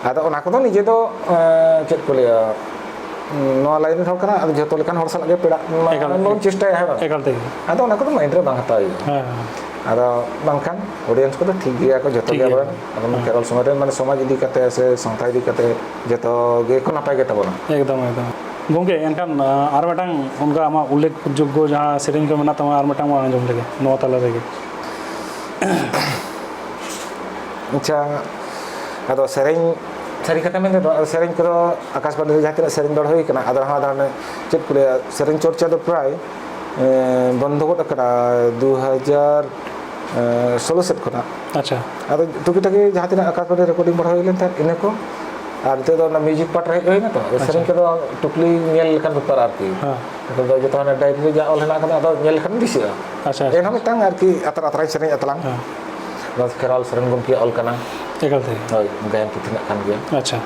ᱟᱫᱚ ᱚᱱᱟ ᱠᱚᱫᱚ ᱱᱤᱡᱮ ᱫᱚ, ᱮᱸ, ᱪᱮᱫ ᱠᱚ ᱞᱟᱹᱭᱟ, ᱱᱚᱣᱟ ᱞᱟᱭᱤᱱ ᱨᱮᱱ ᱦᱚᱲ ᱠᱟᱱᱟ, ᱟᱫᱚ ᱡᱷᱚᱛᱚ ᱞᱮᱠᱟᱱ ᱦᱚᱲ ᱥᱟᱞᱟᱜ ᱜᱮ ᱯᱮᱲᱟᱜ ᱢᱟ ᱮᱠᱟᱞ, ᱵᱚᱱ ᱪᱮᱥᱴᱟᱭᱟ, ᱦᱮᱸ ᱵᱟᱝ? ᱮᱠᱟᱞ ᱛᱮᱜᱮ᱾ ᱟᱫᱚ ᱚᱱᱟ ᱠᱚᱫᱚ ᱢᱟᱭᱤᱱᱰ ᱨᱮ ᱵᱟᱝ ᱦᱟᱛᱟᱣ ᱦᱩᱭᱩᱜᱼᱟ᱾ ᱦᱮᱸ, ᱦᱮᱸ᱾ ᱟᱫᱚ ᱵᱟᱝᱠᱷᱟᱱ ᱚᱰᱤᱭᱮᱱᱥ ᱠᱚᱫᱚ ᱴᱷᱤᱠ ᱜᱮᱭᱟ ᱠᱚ, ᱡᱷᱚᱛᱚ ᱴᱷᱤᱠ ᱜᱮ ᱜᱮᱭᱟ᱾ ᱟᱵᱚᱨᱮᱱ, ᱟᱵᱚᱨᱮᱱ ᱦᱮᱸ᱾ ᱠᱷᱮᱨᱣᱟᱞ ᱥᱚᱢᱟᱡᱽ ᱨᱮᱱ, ᱢᱟᱱᱮ, ᱥᱚᱢᱟᱡᱽ ᱤᱫᱤ ᱠᱟᱛᱮ ᱥᱮ ᱥᱟᱶᱛᱟ ᱤᱫᱤ ᱠᱟᱛᱮ ᱡᱷᱚᱛᱚ ᱜᱮᱠᱚ ᱱᱟᱯᱟᱭ ᱜᱮ ᱛᱟᱵᱚᱱᱟ᱾ ᱮᱠᱫᱚᱢ, ᱮᱠᱫᱚᱢ᱾ ᱜᱚᱢᱠᱮ, ᱮᱱᱠᱷᱟᱱ, ᱟᱨ ᱢᱤᱫᱴᱟᱝ ᱚᱱᱠᱟ ᱟᱢᱟᱜ ᱩᱞᱞᱮᱠᱷ ᱡᱳᱜᱽᱜᱚ ᱡᱟᱦᱟᱸ ᱥᱮᱨᱮᱧ ᱠᱚ ᱢᱮᱱᱟᱜ ᱛᱟᱢᱟ, ᱟᱨ ᱢᱤᱫᱴᱟᱝ ᱵᱚᱱ ᱟᱸᱡᱚᱢ ᱞᱮᱜᱮ ᱱᱚᱣᱟ ᱛᱟᱞᱟ ᱨᱮᱜᱮ᱾ ᱟᱪᱪᱷᱟ, ᱟᱫᱚ ᱥᱮᱨᱮᱧ, ᱥᱟᱹᱨᱤ ᱠᱟᱛᱷᱟ ᱢᱮᱱ ᱛᱮᱫᱚ, ᱟᱫᱚ ᱥᱮᱨᱮᱧ ᱠᱚᱫᱚ ᱟᱠᱟᱥᱵᱟᱬᱤ ᱨᱮ ᱡᱟᱦᱟᱸ ᱛᱤᱱᱟᱹᱜ ᱥᱮᱨᱮᱧ ᱫᱚᱦᱚ ᱦᱩᱭ ᱠᱟᱱᱟ, ᱟᱫᱚ ᱱᱚᱣᱟ ᱫᱚ ᱦᱟᱱᱮ, ᱪᱮᱫ ᱠᱚ ᱞᱟᱹᱭᱟ, ᱥᱮᱨᱮᱧ ᱪᱚᱨᱪᱟ ᱫᱚ ᱯᱨᱟᱭ, ᱮᱸ, ᱵᱚᱱᱫᱚ ᱜᱚᱫ ᱟᱠᱟᱱᱟ ᱫᱩ ᱦᱟᱡᱟᱨ ᱥᱳᱞᱳ ᱥᱮᱫ ᱠᱷᱚᱱᱟᱜ᱾ ᱟᱪᱪᱷᱟ᱾ ᱟᱫᱚ ᱴᱩᱠᱤ ᱴᱟᱠᱤ ᱡᱟᱦᱟᱸ ᱛᱤᱱᱟᱹᱜ ᱟᱠᱟᱥᱵᱟᱬᱤ ᱨᱮᱠᱚᱨᱰᱤᱝ ᱵᱟᱲᱟ ᱦᱩᱭ ᱞᱮᱱ ᱛᱟᱦᱮᱸᱫ, ᱤᱱᱟᱹ ᱠᱚ᱾ ᱟᱨ ᱱᱤᱛᱚᱜ ᱫᱚ ᱚᱱᱟ ᱢᱤᱣᱡᱤᱠ ᱯᱟᱨᱴ ᱨᱮ ᱦᱮᱡ ᱦᱩᱭᱱᱟ ᱛᱚ, ᱟᱫᱚ ᱟᱪᱪᱷᱟ᱾ ᱥᱮᱨᱮᱧ ᱠᱚᱫᱚ ᱴᱩᱯᱞᱤ ᱧᱮᱞ ᱞᱮᱠᱟᱱ ᱵᱮᱯᱟᱨ ᱟᱨᱠᱤ᱾ ᱦᱮᱸ᱾ ᱱᱤᱛᱚᱜ ᱫᱚ ᱡᱚᱛᱚ ᱦᱟᱱᱮ ᱰᱟᱭᱨᱤ ᱨᱮ ᱡᱟ ᱚᱞ ᱦᱮᱱᱟᱜ ᱟᱠᱟᱫᱟ, ᱟᱫᱚ ᱧᱮᱞ ᱞᱮᱠᱷᱟᱱ ᱫᱤᱥᱟᱹᱜᱼᱟ᱾ ᱟᱪᱪᱷᱟ, ᱟᱪᱪᱷᱟ᱾ ᱮᱱᱦᱚᱸ ᱢᱤᱫᱴᱟᱝ ᱟᱨᱠᱤ ᱟᱛᱨᱟ ᱟᱛᱨᱟᱧ ᱥᱮᱨᱮᱧ ᱮᱫ ᱛᱟᱞᱟᱝ᱾ ᱦᱮᱸ᱾ ᱱᱚᱣᱟ ᱠᱷᱮᱨᱣᱟᱞ ᱥᱚᱨᱮᱱ ᱜᱚᱢᱠᱮᱭᱟᱜ ᱚᱞ ᱠᱟᱱᱟ᱾ ᱮᱠᱟᱞ ᱛᱮ᱾ ᱦᱳᱭ, ᱜᱟᱭᱟᱱ ᱯᱩᱛᱷᱤ ᱨᱮᱱᱟᱜ ᱠᱟᱱ ᱜᱮᱭᱟ᱾ ᱟᱪᱪᱷᱟ᱾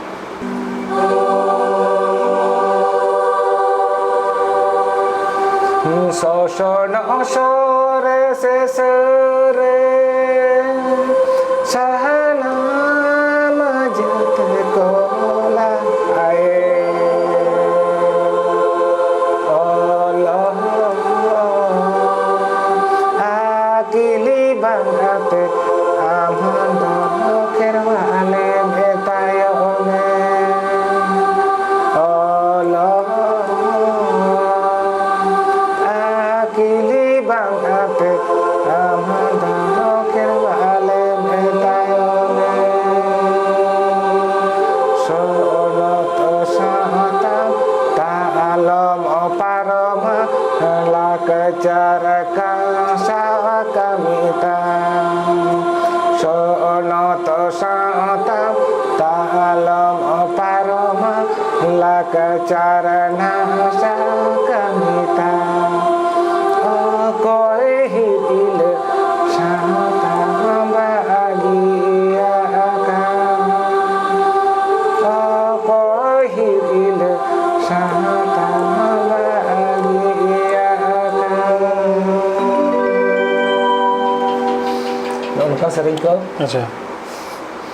ᱥᱚᱥᱚᱱ ᱚᱥᱚᱨᱮ ᱥᱮᱥᱮᱨᱮ ᱥᱟᱦᱟᱱᱟᱢ ᱡᱟᱹᱛ ᱠᱚᱞᱟ ᱟᱭᱮ᱾ ᱚᱞᱚᱜ ᱟᱹᱠᱤᱞᱤ ᱵᱟᱝ ᱠᱟᱛᱮ ᱟᱢ ᱫᱚ ᱠᱷᱮᱨᱣᱟᱞᱮ ᱢᱮᱛᱟᱭᱚᱢᱮ᱾ ᱚᱞᱚᱜ ᱟᱹᱠᱤᱞᱤ ᱵᱟᱝ ᱠᱟᱛᱮ ᱟᱢ ᱫᱚ ᱠᱷᱮᱨᱣᱟᱞᱮ ᱢᱮᱛᱟᱭᱚᱢᱮ᱾ ᱥᱚᱱᱚᱛ ᱥᱟᱶᱛᱟ ᱛᱟᱞᱚᱢ ᱯᱟᱨᱚᱢᱟ, ᱞᱟᱠᱪᱟᱨ ᱠᱟᱸᱥᱟ ᱠᱟᱹᱢᱤ ᱛᱟᱢ᱾ ᱥᱚᱱᱚᱛ ᱥᱟᱶᱛᱟ ᱛᱟᱞᱚᱢ ᱯᱟᱨᱚᱢᱟ, ᱞᱟᱠᱪᱟᱨ ᱱᱟᱥᱟ ᱠᱟᱹᱢᱤ ᱛᱟᱢ᱾ ᱚᱠᱚᱭ ᱦᱤᱨᱤᱞᱮ ᱥᱟᱶᱛᱟ ᱵᱟᱹᱜᱤᱭᱟᱜ ᱠᱟᱱ? ᱚᱠᱚᱭ ᱦᱤᱨᱤᱞᱮ ᱚᱱᱠᱟ ᱥᱮᱨᱮᱧ ᱠᱚ᱾ ᱟᱪᱪᱷᱟ,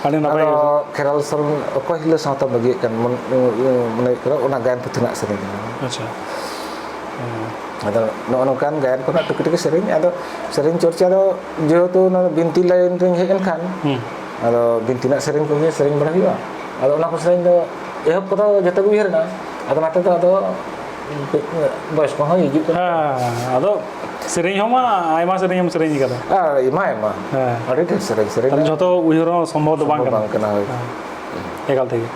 ᱟᱹᱰᱤ ᱱᱟᱯᱟᱭ᱾ ᱟᱫᱚ ᱠᱷᱮᱨᱣᱟᱞ ᱥᱚᱨᱮᱱ ᱚᱠᱚᱭ ᱦᱤᱞᱳᱜ ᱥᱟᱶᱛᱟ ᱵᱟᱹᱜᱤᱭᱮᱫ ᱠᱟᱱ ᱢᱚᱱ-, ᱢᱚᱱᱮ ᱦᱩᱭᱩᱜ ᱠᱟᱱᱟ ᱚᱱᱟ ᱜᱟᱭᱟᱱ ᱯᱩᱛᱷᱤ ᱨᱮᱱᱟᱜ ᱥᱮᱨᱮᱧ ᱠᱟᱱᱟ᱾ ᱟᱪᱪᱷᱟ᱾ ᱦᱮᱸ᱾ ᱟᱫᱚ ᱱᱚᱜᱼᱚ ᱱᱚᱝᱠᱟᱱ ᱜᱟᱭᱟᱱ ᱠᱚ ᱱᱟᱜ ᱴᱩᱠᱤ ᱴᱩᱠᱤ ᱥᱮᱨᱮᱧ, ᱟᱫᱚ ᱥᱮᱨᱮᱧ ᱪᱚᱨᱪᱟ ᱫᱚ ᱡᱮᱦᱮᱛᱩ ᱚᱱᱟ ᱫᱚ ᱵᱤᱱᱛᱤ ᱞᱟᱭᱤᱱ ᱨᱤᱧ ᱦᱮᱡ ᱮᱱ ᱠᱷᱟᱱ, ᱦᱩᱸ᱾ ᱟᱫᱚ ᱵᱤᱱᱛᱤ ᱨᱮᱱᱟᱜ ᱥᱮᱨᱮᱧ ᱠᱚᱜᱮ ᱥᱮᱨᱮᱧ ᱵᱟᱲᱟ ᱦᱩᱭᱩᱜᱼᱟ᱾ ᱟᱫᱚ ᱚᱱᱟ ᱠᱚ ᱥᱮᱨᱮᱧ ᱫᱚ ᱮᱦᱚᱵ ᱠᱚᱫᱚ ᱡᱚᱛᱚ ᱜᱮ ᱩᱭᱦᱟᱹᱨ ᱮᱱᱟ, ᱟᱫᱚ ᱚᱱᱟᱛᱮ ᱫᱚ ᱟᱫᱚ ᱠᱟᱹᱡ ᱵᱚᱭᱚᱥ ᱠᱚᱦᱚᱸ ᱦᱤᱡᱩᱜ ᱠᱟᱱᱟ᱾ ᱦᱮᱸ, ᱟᱫᱚ ᱥᱮᱨᱮᱧ ᱦᱚᱸ ᱢᱟ ᱟᱭᱢᱟ ᱥᱮᱨᱮᱧ ᱮᱢ ᱥᱮᱨᱮᱧ ᱠᱟᱫᱟ᱾ ᱦᱮᱸ, ᱟᱭᱢᱟ, ᱟᱭᱢᱟ᱾ ᱦᱮᱸ᱾ ᱟᱹᱰᱤ ᱰᱷᱮᱨ ᱥᱮᱨᱮᱧ, ᱥᱮᱨᱮᱧ ᱛᱟᱦᱞᱮ ᱨᱮᱱᱟᱜ ᱡᱷᱚᱛᱚ ᱩᱭᱦᱟᱹᱨ ᱦᱚᱸ ᱥᱚᱢᱵᱷᱚᱵ ᱫᱚ ᱵᱟᱝ ᱥᱚᱢᱵᱷᱚᱵ ᱠᱟᱱᱟ᱾ ᱵᱟᱝ ᱠᱟᱱᱟ, ᱦᱳᱭ᱾ ᱦᱮᱸ, ᱮᱠᱟᱞ ᱛᱮᱜᱮ᱾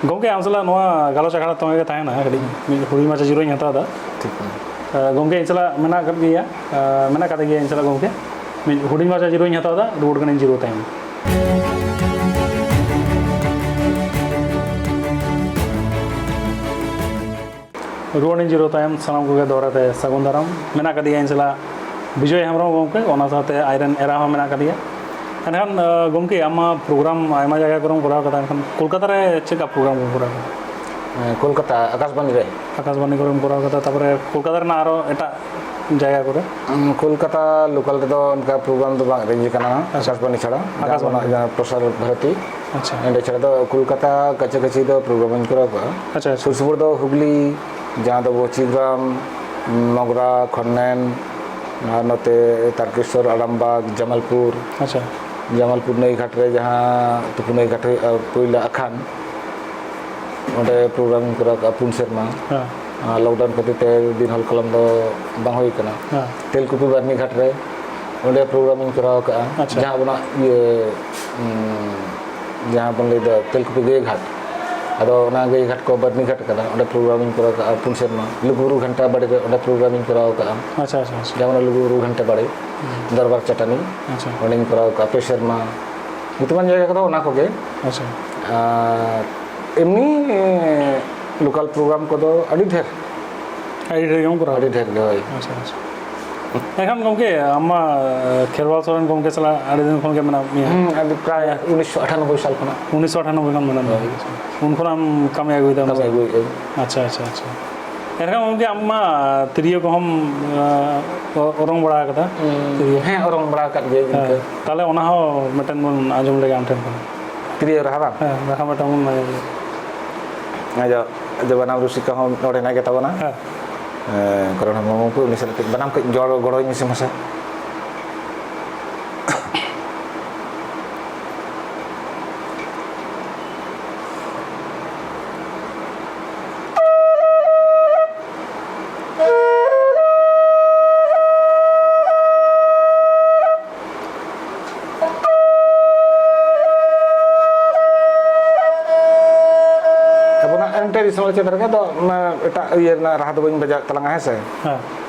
ᱜᱚᱢᱠᱮ, ᱟᱢ ᱥᱟᱞᱟᱜ ᱱᱚᱣᱟ ᱜᱟᱞᱚᱪ ᱟᱠᱷᱲᱟ ᱛᱚᱸᱜᱮ ᱜᱮ ᱛᱟᱦᱮᱱᱟ, ᱠᱟᱹᱴᱤᱡ ᱢᱤᱫ ᱦᱩᱰᱤᱧ ᱢᱟᱪᱷᱟ ᱡᱤᱨᱟᱹᱣ ᱤᱧ ᱦᱟᱛᱟᱣ ᱮᱫᱟ᱾ ᱴᱷᱤᱠ ᱜᱮᱭᱟ᱾ ᱮ, ᱜᱚᱢᱠᱮ, ᱤᱧ ᱥᱟᱞᱟᱜ ᱢᱮᱱᱟᱜ ᱟᱠᱟᱫ ᱜᱮᱭᱟ, ᱮ, ᱢᱮᱱᱟᱜ ᱟᱠᱟᱫ ᱜᱮᱭᱟ ᱤᱧ ᱥᱟᱞᱟᱜ ᱜᱚᱢᱠᱮ᱾ ᱢᱤᱫ ᱦᱩᱰᱤᱧ ᱢᱟᱪᱷᱟ ᱡᱤᱨᱟᱹᱣ ᱤᱧ ᱦᱟᱛᱟᱣ ᱮᱫᱟ, ᱨᱩᱣᱟᱹᱲ ᱠᱟᱹᱱᱟᱹᱧ ᱡᱤᱨᱟᱹᱣ ᱛᱟᱭᱚᱢ᱾ ᱨᱩᱣᱟᱹᱲᱤᱧ ᱡᱤᱨᱟᱹᱣ ᱛᱟᱭᱚᱢ ᱥᱟᱱᱟᱢ ᱠᱚᱜᱮ ᱫᱚᱦᱲᱟ ᱛᱮ ᱥᱟᱹᱜᱩᱱ ᱫᱟᱨᱟᱢ᱾ ᱢᱮᱱᱟᱜ ᱟᱠᱟᱫᱮᱭᱟ ᱤᱧ ᱥᱟᱞᱟᱜ ᱵᱤᱡᱚᱭ ᱦᱮᱢᱵᱨᱚᱢ ᱜᱚᱢᱠᱮ, ᱚᱱᱟ ᱥᱟᱶᱛᱮ ᱟᱡᱨᱮᱱ ᱮᱨᱟ ᱦᱚᱸ ᱢᱮᱱᱟᱜ ᱟᱠᱟᱫᱮᱭᱟ᱾ ᱮᱱᱠᱷᱟᱱ, ᱟᱸ, ᱜᱚᱢᱠᱮ, ᱟᱢ ᱢᱟ ᱯᱨᱳᱜᱨᱟᱢ ᱟᱭᱢᱟ ᱡᱟᱭᱜᱟ ᱠᱚᱨᱮᱢ ᱠᱚᱨᱟᱣ ᱠᱟᱫᱟ, ᱮᱱᱠᱷᱟᱱ ᱠᱳᱞᱠᱟᱛᱟ ᱨᱮ ᱪᱮᱫ ᱞᱮᱠᱟ ᱯᱨᱳᱜᱨᱟᱢ ᱠᱚᱢ ᱠᱚᱨᱟᱣ ᱠᱟᱫᱟ? ᱦᱮᱸ, ᱠᱳᱞᱠᱟᱛᱟ ᱟᱠᱟᱥᱵᱟᱱᱤ ᱨᱮ᱾ ᱟᱠᱟᱥᱵᱟᱱᱤ ᱠᱚᱨᱮᱢ ᱠᱚᱨᱟᱣ ᱠᱟᱫᱟ, ᱛᱟᱨᱯᱚᱨᱮ ᱠᱳᱞᱠᱟᱛᱟ ᱨᱮᱱᱟᱜ ᱟᱨᱚ ᱮᱴᱟᱜ ᱡᱟᱭᱜᱟ ᱠᱚᱨᱮ? ᱩᱸ, ᱠᱳᱞᱠᱟᱛᱟ ᱞᱳᱠᱟᱞ ᱨᱮᱫᱚ ᱚᱱᱠᱟ ᱯᱨᱳᱜᱨᱟᱢ ᱫᱚ ᱵᱟᱝ ᱮᱨᱮᱧᱡᱽ ᱠᱟᱱᱟ, ᱟᱪᱪᱷᱟ᱾ ᱟᱠᱟᱥᱵᱟᱱᱤ ᱪᱷᱟᱲᱟ, ᱡᱟᱦᱟᱸ ᱟᱠᱟᱥᱵᱟᱱᱤ᱾ ᱟᱵᱚᱱᱟᱜ ᱡᱟᱦᱟᱸ ᱯᱨᱚᱥᱟᱨ ᱵᱷᱟᱨᱚᱛᱤ᱾ ᱟᱪᱪᱷᱟ᱾ ᱮᱸᱰᱮ ᱪᱷᱟᱲᱟ ᱫᱚ ᱠᱳᱞᱠᱟᱛᱟ ᱠᱟᱪᱷᱟ ᱠᱟᱪᱷᱤ ᱫᱚ ᱯᱨᱳᱜᱨᱟᱢ ᱤᱧ ᱠᱚᱨᱟᱣ ᱠᱟᱜᱼᱟ᱾ ᱟᱪᱪᱷᱟ, ᱟᱪᱪᱷᱟ᱾ ᱥᱩᱨ ᱥᱩᱯᱩᱨ ᱫᱚ ᱦᱩᱜᱽᱞᱤ, ᱡᱟᱦᱟᱸ ᱫᱚ ᱵᱚᱪᱤᱜᱨᱟᱢ, ᱢᱚᱜᱽᱨᱟ, ᱠᱷᱚᱱᱱᱮᱱ, ᱟᱨ ᱱᱚᱛᱮ ᱛᱟᱨᱠᱮᱥᱥᱚᱨ, ᱟᱨᱟᱢᱵᱟᱜᱽ, ᱡᱟᱢᱟᱞᱯᱩᱨ᱾ ᱟᱪᱪᱷᱟ᱾ ᱡᱟᱢᱟᱞᱯᱩᱨ ᱱᱟᱹᱭ ᱜᱷᱟᱴ ᱨᱮ ᱡᱟᱦᱟᱸ ᱛᱩᱯᱩ ᱱᱟᱹᱭ ᱜᱷᱟᱴ ᱦᱩᱭᱩᱜᱼᱟ, ᱯᱩᱭᱞᱟᱹ ᱟᱠᱷᱟᱱ, ᱚᱸᱰᱮ ᱯᱨᱳᱜᱨᱟᱢ ᱤᱧ ᱠᱚᱨᱟᱣ ᱠᱟᱜᱼᱟ ᱯᱩᱱ ᱥᱮᱨᱢᱟ᱾ ᱦᱮᱸ᱾ ᱟᱨ ᱞᱚᱠᱰᱟᱣᱩᱱ ᱠᱷᱟᱹᱛᱤᱨ ᱛᱮ ᱫᱤᱱ ᱦᱚᱞ ᱠᱟᱞᱚᱢ ᱫᱚ ᱵᱟᱝ ᱦᱩᱭ ᱠᱟᱱᱟ᱾ ᱦᱮᱸ᱾ ᱛᱮᱞᱠᱩᱯᱤ ᱵᱟᱹᱨᱱᱤ ᱜᱷᱟᱴ ᱨᱮ, ᱚᱸᱰᱮ ᱯᱨᱳᱜᱨᱟᱢ ᱤᱧ ᱠᱚᱨᱟᱣ ᱠᱟᱜᱼᱟ᱾ ᱟᱪᱪᱷᱟ᱾ ᱡᱟᱦᱟᱸ ᱟᱵᱚᱱᱟᱜ ᱤᱭᱟᱹ, ᱩᱸ, ᱡᱟᱦᱟᱸ ᱵᱚᱱ ᱞᱟᱹᱭᱫᱟ ᱛᱮᱞᱠᱩᱯᱤ ᱜᱟᱹᱭ ᱜᱷᱟᱴ, ᱟᱫᱚ ᱚᱱᱟ ᱜᱟᱹᱭ ᱜᱷᱟᱴ ᱠᱚ ᱵᱟᱹᱨᱱᱤ ᱜᱷᱟᱴ ᱠᱟᱱᱟ, ᱚᱸᱰᱮ ᱯᱨᱳᱜᱨᱟᱢ ᱤᱧ ᱠᱚᱨᱟᱣ ᱠᱟᱜᱼᱟ ᱯᱩᱱ ᱥᱮᱨᱢᱟ᱾ ᱞᱩᱜᱩᱵᱩᱨᱩ ᱜᱷᱟᱱᱴᱟ ᱵᱟᱲᱮ ᱨᱮ ᱚᱸᱰᱮ ᱯᱨᱳᱜᱨᱟᱢ ᱤᱧ ᱠᱚᱨᱟᱣ ᱠᱟᱜᱼᱟ᱾ ᱟᱪᱪᱷᱟ, ᱟᱪᱪᱷᱟ, ᱟᱪᱪᱷᱟ᱾ ᱡᱮᱢᱚᱱ ᱞᱩᱜᱩᱵᱩᱨᱩ ᱜᱷᱟᱱᱴᱟ ᱵᱟᱲᱮ, ᱦᱩᱸ᱾ ᱫᱚᱨᱵᱟᱨ ᱪᱟᱹᱴᱟᱹᱱᱤ, ᱟᱪᱪᱷᱟ᱾ ᱚᱸᱰᱮᱧ ᱠᱚᱨᱟᱣ ᱠᱟᱜᱼᱟ ᱯᱮ ᱥᱮᱨᱢᱟ᱾ ᱧᱩᱛᱩᱢᱟᱱ ᱡᱟᱭᱜᱟ ᱠᱚᱫᱚ ᱚᱱᱟ ᱠᱚᱜᱮ᱾ ᱟᱪᱪᱷᱟ᱾ ᱟᱨ ᱮᱢᱱᱤ, ᱮ, ᱞᱳᱠᱟᱞ ᱯᱨᱳᱜᱨᱟᱢ ᱠᱚᱫᱚ ᱟᱹᱰᱤ ᱰᱷᱮᱨ᱾ ᱟᱹᱰᱤ ᱰᱷᱮᱨ ᱜᱮᱢ ᱠᱚᱨᱟᱣᱟ? ᱟᱹᱰᱤ ᱰᱷᱮᱨ ᱜᱮ, ᱦᱳᱭ᱾ ᱟᱪᱪᱷᱟ, ᱟᱪᱪᱷᱟ᱾ ᱮᱱᱠᱷᱟᱱ ᱜᱚᱢᱠᱮ, ᱟᱢ ᱢᱟ ᱠᱷᱮᱨᱣᱟᱞ ᱥᱚᱨᱮᱱ ᱜᱚᱢᱠᱮ ᱥᱟᱞᱟᱜ ᱟᱹᱰᱤ ᱫᱤᱱ ᱠᱷᱚᱱ ᱜᱮ ᱢᱮᱱᱟᱜ ᱢᱮᱭᱟ᱾ ᱦᱩᱸ, ᱟᱹᱰᱤ ᱯᱨᱟᱭ ᱩᱱᱤᱥᱥᱚ ᱟᱴᱷᱟᱱᱚᱵᱵᱳᱭ ᱥᱟᱞ ᱠᱷᱚᱱᱟᱜ᱾ ᱩᱱᱤᱥᱥᱚ ᱟᱴᱷᱟᱱᱚᱵᱵᱳᱭ ᱠᱷᱚᱱ ᱢᱮᱱᱟᱜ ᱢᱮᱭᱟ᱾ ᱦᱳᱭ᱾ ᱩᱱ ᱠᱷᱚᱱᱟᱜ ᱮᱢ ᱠᱟᱹᱢᱤ ᱟᱹᱜᱩᱭᱮᱫᱟ ᱚᱱᱟ ᱠᱟᱹᱢᱤ ᱥᱟᱞᱟᱜ? ᱟᱹᱜᱩᱭᱮᱫᱟᱹᱧ᱾ ᱟᱪᱪᱷᱟ, ᱟᱪᱪᱷᱟ, ᱟᱪᱪᱷᱟ᱾ ᱮᱱᱠᱷᱟᱱ ᱜᱚᱢᱠᱮ, ᱟᱢ ᱢᱟ ᱛᱤᱨᱭᱳ ᱠᱚᱦᱚᱸᱢ, ᱟᱸ, ᱚ-, ᱚᱨᱚᱝ ᱵᱟᱲᱟ ᱟᱠᱟᱫᱟ᱾ ᱦᱩᱸ, ᱛᱤᱨᱭᱳ᱾ ᱦᱮᱸ, ᱚᱨᱚᱝ ᱵᱟᱲᱟ ᱟᱠᱟᱫ ᱜᱤᱭᱟᱹᱧ ᱦᱮᱸ, ᱤᱱᱠᱟᱹ᱾ ᱛᱟᱦᱚᱞᱮ ᱚᱱᱟ ᱦᱚᱸ ᱢᱤᱫᱴᱮᱱ ᱵᱚᱱ ᱟᱸᱡᱚᱢ ᱞᱮᱜᱮ ᱟᱢ ᱴᱷᱮᱱ ᱠᱷᱚᱱ᱾ ᱛᱤᱨᱭᱳ ᱨᱟᱦᱟ ᱵᱟᱝ? ᱦᱮᱸ, ᱨᱟᱦᱟ ᱢᱤᱫᱴᱟᱝ ᱵᱚᱱ ᱟᱸᱡᱚᱢ ᱞᱮᱜᱮ᱾ ᱟᱡᱚ, ᱟᱡᱚ ᱵᱟᱱᱟᱢ ᱨᱩᱥᱤᱠᱟ ᱦᱚᱸ ᱱᱚᱰᱮ ᱦᱮᱱᱟᱭ ᱜᱮ ᱛᱟᱵᱚᱱᱟ᱾ ᱦᱮᱸ᱾ ᱮᱸ, ᱠᱚᱨᱚᱱ ᱦᱮᱢᱵᱨᱚᱢ ᱜᱚᱢᱠᱮ, ᱩᱱᱤ ᱥᱟᱞᱟᱜ ᱠᱟᱹᱡ ᱵᱟᱱᱟᱢ ᱠᱟᱹᱡ ᱡᱚᱲ ᱜᱚᱲᱚᱧ ᱢᱮᱥᱮ ᱢᱟᱥᱮ᱾ ᱟᱵᱚᱱᱟᱜ traditional ᱪᱮᱛᱟᱱ ᱨᱮᱜᱮ ᱫᱚ, ᱚᱱᱟ ᱮᱴᱟᱜ ᱤᱭᱟᱹ ᱨᱮᱱᱟᱜ ᱨᱟᱦᱟ ᱫᱚ ᱵᱟᱹᱧ ᱵᱟᱡᱟᱣᱮᱫ ᱛᱟᱞᱟᱝᱟ, ᱦᱮᱸ ᱥᱮ? ᱦᱮᱸ᱾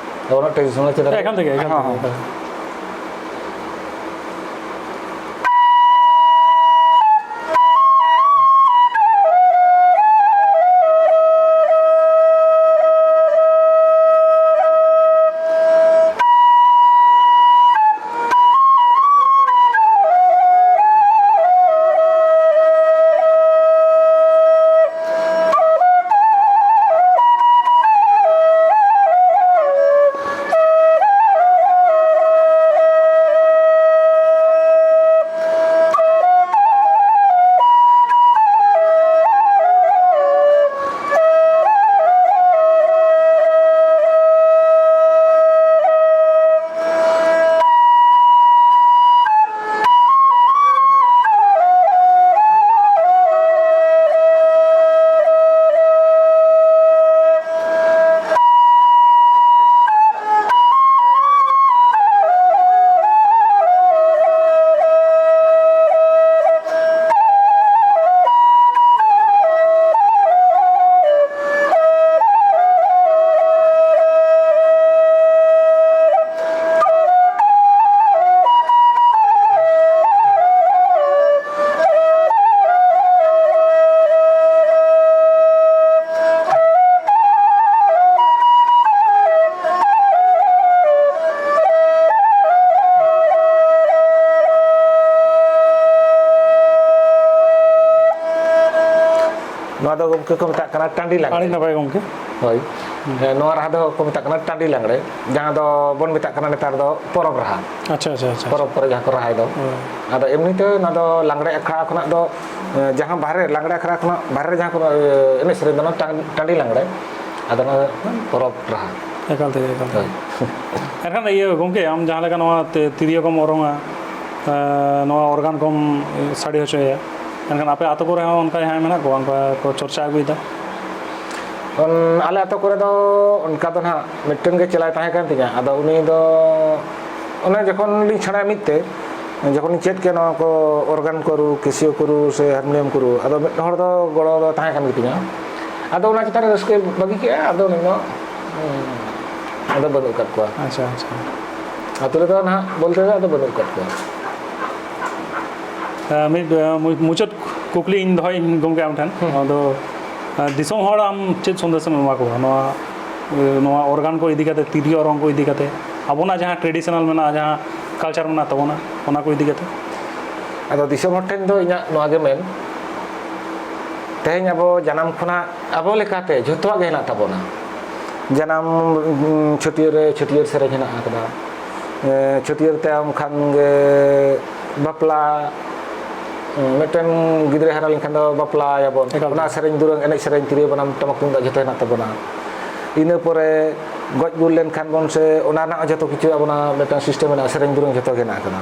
ᱟᱵᱚᱱᱟᱜ traditional ᱪᱮᱛᱟᱱ ᱨᱮ᱾ ᱮᱠᱟᱞ ᱛᱮᱜᱮ, ᱮᱠᱟᱞ ᱦᱮᱸ, ᱛᱮᱜᱮ, ᱦᱮᱸ᱾ ᱮᱠᱟᱞ᱾ ᱱᱚᱣᱟ ᱫᱚ ᱜᱚᱢᱠᱮ ᱠᱚ ᱢᱮᱛᱟᱜ ᱠᱟᱱᱟ ᱴᱟᱺᱰᱤ ᱞᱟᱜᱽᱲᱮ᱾ ᱟᱹᱰᱤ ᱱᱟᱯᱟᱭ ᱜᱚᱢᱠᱮ᱾ ᱦᱳᱭ᱾ ᱦᱮᱸ, ᱱᱚᱣᱟ ᱨᱟᱦᱟ ᱫᱚ ᱠᱚ ᱢᱮᱛᱟᱜ ᱠᱟᱱᱟ ᱴᱟᱺᱰᱤ ᱞᱟᱜᱽᱲᱮ, ᱡᱟᱦᱟᱸ ᱫᱚ ᱵᱚᱱ ᱢᱮᱛᱟᱜ ᱠᱟᱱᱟ ᱱᱮᱛᱟᱨ ᱫᱚ ᱯᱚᱨᱚᱵᱽ ᱨᱟᱦᱟ᱾ ᱟᱪᱪᱷᱟ, ᱟᱪᱪᱷᱟ, ᱟᱪᱪᱷᱟ᱾ ᱯᱚᱨᱚᱵᱽ ᱠᱚᱨᱮ ᱡᱟᱦᱟᱸ ᱠᱚ ᱨᱟᱦᱟᱭ ᱫᱚ᱾ ᱦᱳᱭ᱾ ᱟᱫᱚ ᱮᱢᱱᱤ ᱛᱮ ᱱᱚᱣᱟ ᱫᱚ ᱞᱟᱜᱽᱲᱮ ᱟᱠᱷᱲᱟ ᱠᱷᱚᱱᱟᱜ ᱫᱚ, ᱮ, ᱡᱟᱦᱟᱸ ᱵᱟᱦᱨᱮ, ᱞᱟᱜᱽᱲᱮ ᱟᱠᱷᱲᱟ ᱠᱷᱚᱱᱟᱜ ᱵᱟᱦᱨᱮ ᱨᱮ ᱡᱟᱦᱟᱸ ᱠᱚ, ᱮ, ᱮᱱᱮᱡ ᱥᱮᱨᱮᱧ ᱫᱚ ᱚᱱᱟ ᱴᱟᱝ-, ᱴᱟᱺᱰᱤ ᱞᱟᱜᱽᱲᱮ᱾ ᱟᱫᱚ ᱚᱱᱟ ᱫᱚ ᱯᱚᱨᱚᱵᱽ ᱨᱟᱦᱟ᱾ ᱮᱠᱟᱞ ᱛᱮᱜᱮ, ᱮᱠᱟᱞ ᱛᱮᱜᱮ᱾ ᱦᱳᱭ᱾ ᱮᱱᱠᱷᱟᱱ ᱤᱭᱟᱹ ᱜᱚᱢᱠᱮ, ᱟᱢ ᱡᱟᱦᱟᱸ ᱞᱮᱠᱟ ᱱᱚᱣᱟ ᱛᱤ-, ᱛᱤᱨᱭᱳ ᱠᱚᱢ ᱚᱨᱚᱝᱟ, ᱮ, ᱱᱚᱣᱟ organ ᱠᱚᱢ ᱥᱟᱰᱮ ᱦᱚᱪᱚᱭᱟ, ᱮᱱᱠᱷᱟᱱ ᱟᱯᱮ ᱟᱛᱳ ᱠᱚᱨᱮ ᱦᱚᱸ ᱚᱱᱠᱟ ᱡᱟᱦᱟᱸᱭ ᱢᱮᱱᱟᱜ ᱠᱚᱣᱟ, ᱚᱱᱠᱟ ᱠᱚ ᱪᱚᱨᱪᱟ ᱟᱹᱜᱩᱭᱮᱫᱟ? ᱚᱱ-, ᱟᱞᱮ ᱟᱛᱳ ᱠᱚᱨᱮ ᱫᱚ ᱚᱱᱠᱟ ᱫᱚ ᱱᱟᱦᱟᱜ ᱢᱤᱫᱴᱮᱱ ᱜᱮ ᱪᱮᱞᱟᱭ ᱛᱟᱦᱮᱸ ᱠᱟᱱ ᱛᱤᱧᱟᱹ᱾ ᱟᱫᱚ ᱩᱱᱤ ᱫᱚ ᱚᱱᱮ ᱡᱚᱠᱷᱚᱱ ᱞᱤᱧ ᱥᱮᱬᱟᱭᱟ ᱢᱤᱫ ᱛᱮ, ᱡᱚᱠᱷᱚᱱ ᱞᱤᱧ ᱪᱮᱫ ᱠᱮᱫ ᱱᱚᱣᱟ ᱠᱚ organ ᱠᱚ ᱨᱩ, ᱠᱮᱥᱤᱭᱳ ᱠᱚ ᱨᱩ ᱥᱮ ᱦᱟᱨᱢᱳᱱᱤᱭᱟᱢ ᱠᱚ ᱨᱩ, ᱟᱫᱚ ᱢᱤᱫ ᱦᱚᱲ ᱫᱚ ᱜᱚᱲᱚ ᱫᱚ ᱛᱟᱦᱮᱸ ᱠᱟᱱ ᱜᱮᱛᱤᱧᱟ᱾ ᱟᱫᱚ ᱚᱱᱟ ᱪᱮᱛᱟᱱ ᱨᱮ ᱨᱟᱹᱥᱠᱟᱹᱭ ᱵᱟᱹᱜᱤ ᱠᱮᱫᱼᱟ, ᱟᱫᱚ ᱩᱱᱤ ᱫᱚ, ᱦᱩᱸ, ᱟᱫᱚ ᱵᱟᱹᱱᱩᱜ ᱟᱠᱟᱫ ᱠᱚᱣᱟ᱾ ᱟᱪᱪᱷᱟ, ᱟᱪᱪᱷᱟ᱾ ᱟᱛᱳ ᱨᱮᱫᱚ ᱱᱟᱦᱟᱜ ᱵᱚᱞᱛᱮ ᱫᱚ ᱟᱫᱚ ᱵᱟᱹᱱᱩᱜ ᱟᱠᱟᱫ ᱠᱚᱣᱟ᱾ ᱮ, ᱢᱤᱫ, ᱮ, ᱢᱩ-, ᱢᱩᱪᱟᱹᱫ ᱠᱩᱠᱞᱤ ᱤᱧ ᱫᱚᱦᱚᱭᱟᱹᱧ ᱜᱚᱢᱠᱮ ᱟᱢ ᱴᱷᱮᱱ᱾ ᱦᱩᱸ᱾ ᱟᱫᱚ, ᱮ, ᱫᱤᱥᱚᱢ ᱦᱚᱲ ᱟᱢ ᱪᱮᱫ ᱥᱚᱱᱫᱮᱥ ᱮᱢ ᱮᱢᱟ ᱠᱚᱣᱟ? ᱱᱚᱣᱟ, ᱮ, ᱱᱚᱣᱟ organ ᱠᱚ ᱤᱫᱤ ᱠᱟᱛᱮ, ᱛᱤᱨᱭᱳ ᱚᱨᱚᱝ ᱠᱚ ᱤᱫᱤ ᱠᱟᱛᱮ, ᱟᱵᱚᱱᱟᱜ ᱡᱟᱦᱟᱸ traditional ᱢᱮᱱᱟᱜᱼᱟ, ᱡᱟᱦᱟᱸ culture ᱢᱮᱱᱟᱜ ᱛᱟᱵᱚᱱᱟ, ᱚᱱᱟ ᱠᱚ ᱤᱫᱤ ᱠᱟᱛᱮ? ᱟᱫᱚ ᱫᱤᱥᱚᱢ ᱦᱚᱲ ᱴᱷᱮᱱ ᱫᱚ ᱤᱧᱟᱹᱜ ᱱᱚᱣᱟ ᱜᱮ ᱢᱮᱱ, ᱛᱮᱦᱮᱧ ᱟᱵᱚ ᱡᱟᱱᱟᱢ ᱠᱷᱚᱱᱟᱜ ᱟᱵᱚ ᱞᱮᱠᱟᱛᱮ ᱡᱷᱚᱛᱚᱣᱟᱜ ᱜᱮ ᱦᱮᱱᱟᱜ ᱛᱟᱵᱚᱱᱟ᱾ ᱡᱟᱱᱟᱢ, ᱩᱸ, ᱪᱷᱟᱹᱴᱭᱟᱹᱨ ᱨᱮ ᱪᱷᱟᱹᱴᱭᱟᱹᱨ ᱥᱮᱨᱮᱧ ᱦᱮᱱᱟᱜ ᱟᱠᱟᱫᱟ᱾ ᱮᱸ, ᱪᱷᱟᱹᱴᱭᱟᱹᱨ ᱛᱟᱭᱚᱢ ᱠᱷᱟᱱ ᱜᱮ ᱵᱟᱯᱞᱟ, ᱩᱸ, ᱢᱤᱫᱴᱮᱱ ᱜᱤᱫᱽᱨᱟᱹ ᱦᱟᱨᱟ ᱞᱮᱱᱠᱷᱟᱱ ᱫᱚ ᱵᱟᱯᱞᱟᱭᱟᱵᱚᱱ᱾ ᱮᱠᱟᱞ᱾ ᱚᱱᱟ ᱥᱮᱨᱮᱧ ᱫᱩᱨᱟᱹᱝ, ᱮᱱᱮᱡ ᱥᱮᱨᱮᱧ, ᱛᱤᱨᱭᱳ ᱵᱟᱱᱟᱢ, ᱴᱟᱢᱟᱠ ᱛᱩᱢᱫᱟᱜ ᱡᱷᱚᱛᱚ ᱦᱮᱱᱟᱜ ᱛᱟᱵᱚᱱᱟ᱾ ᱤᱱᱟᱹ ᱯᱚᱨᱮ ᱜᱚᱡ ᱜᱩᱨ ᱞᱮᱱᱠᱷᱟᱱ ᱵᱚᱱ ᱥᱮ ᱚᱱᱟ ᱨᱮᱱᱟᱜ ᱦᱚᱸ ᱡᱷᱚᱛᱚ ᱠᱤᱪᱷᱩ ᱟᱵᱚᱱᱟᱜ ᱢᱤᱫᱴᱟᱝ system ᱢᱮᱱᱟᱜᱼᱟ, ᱥᱮᱨᱮᱧ ᱫᱩᱨᱟᱹᱝ ᱡᱷᱚᱛᱚ ᱜᱮ ᱦᱮᱱᱟᱜ ᱟᱠᱟᱫᱟ᱾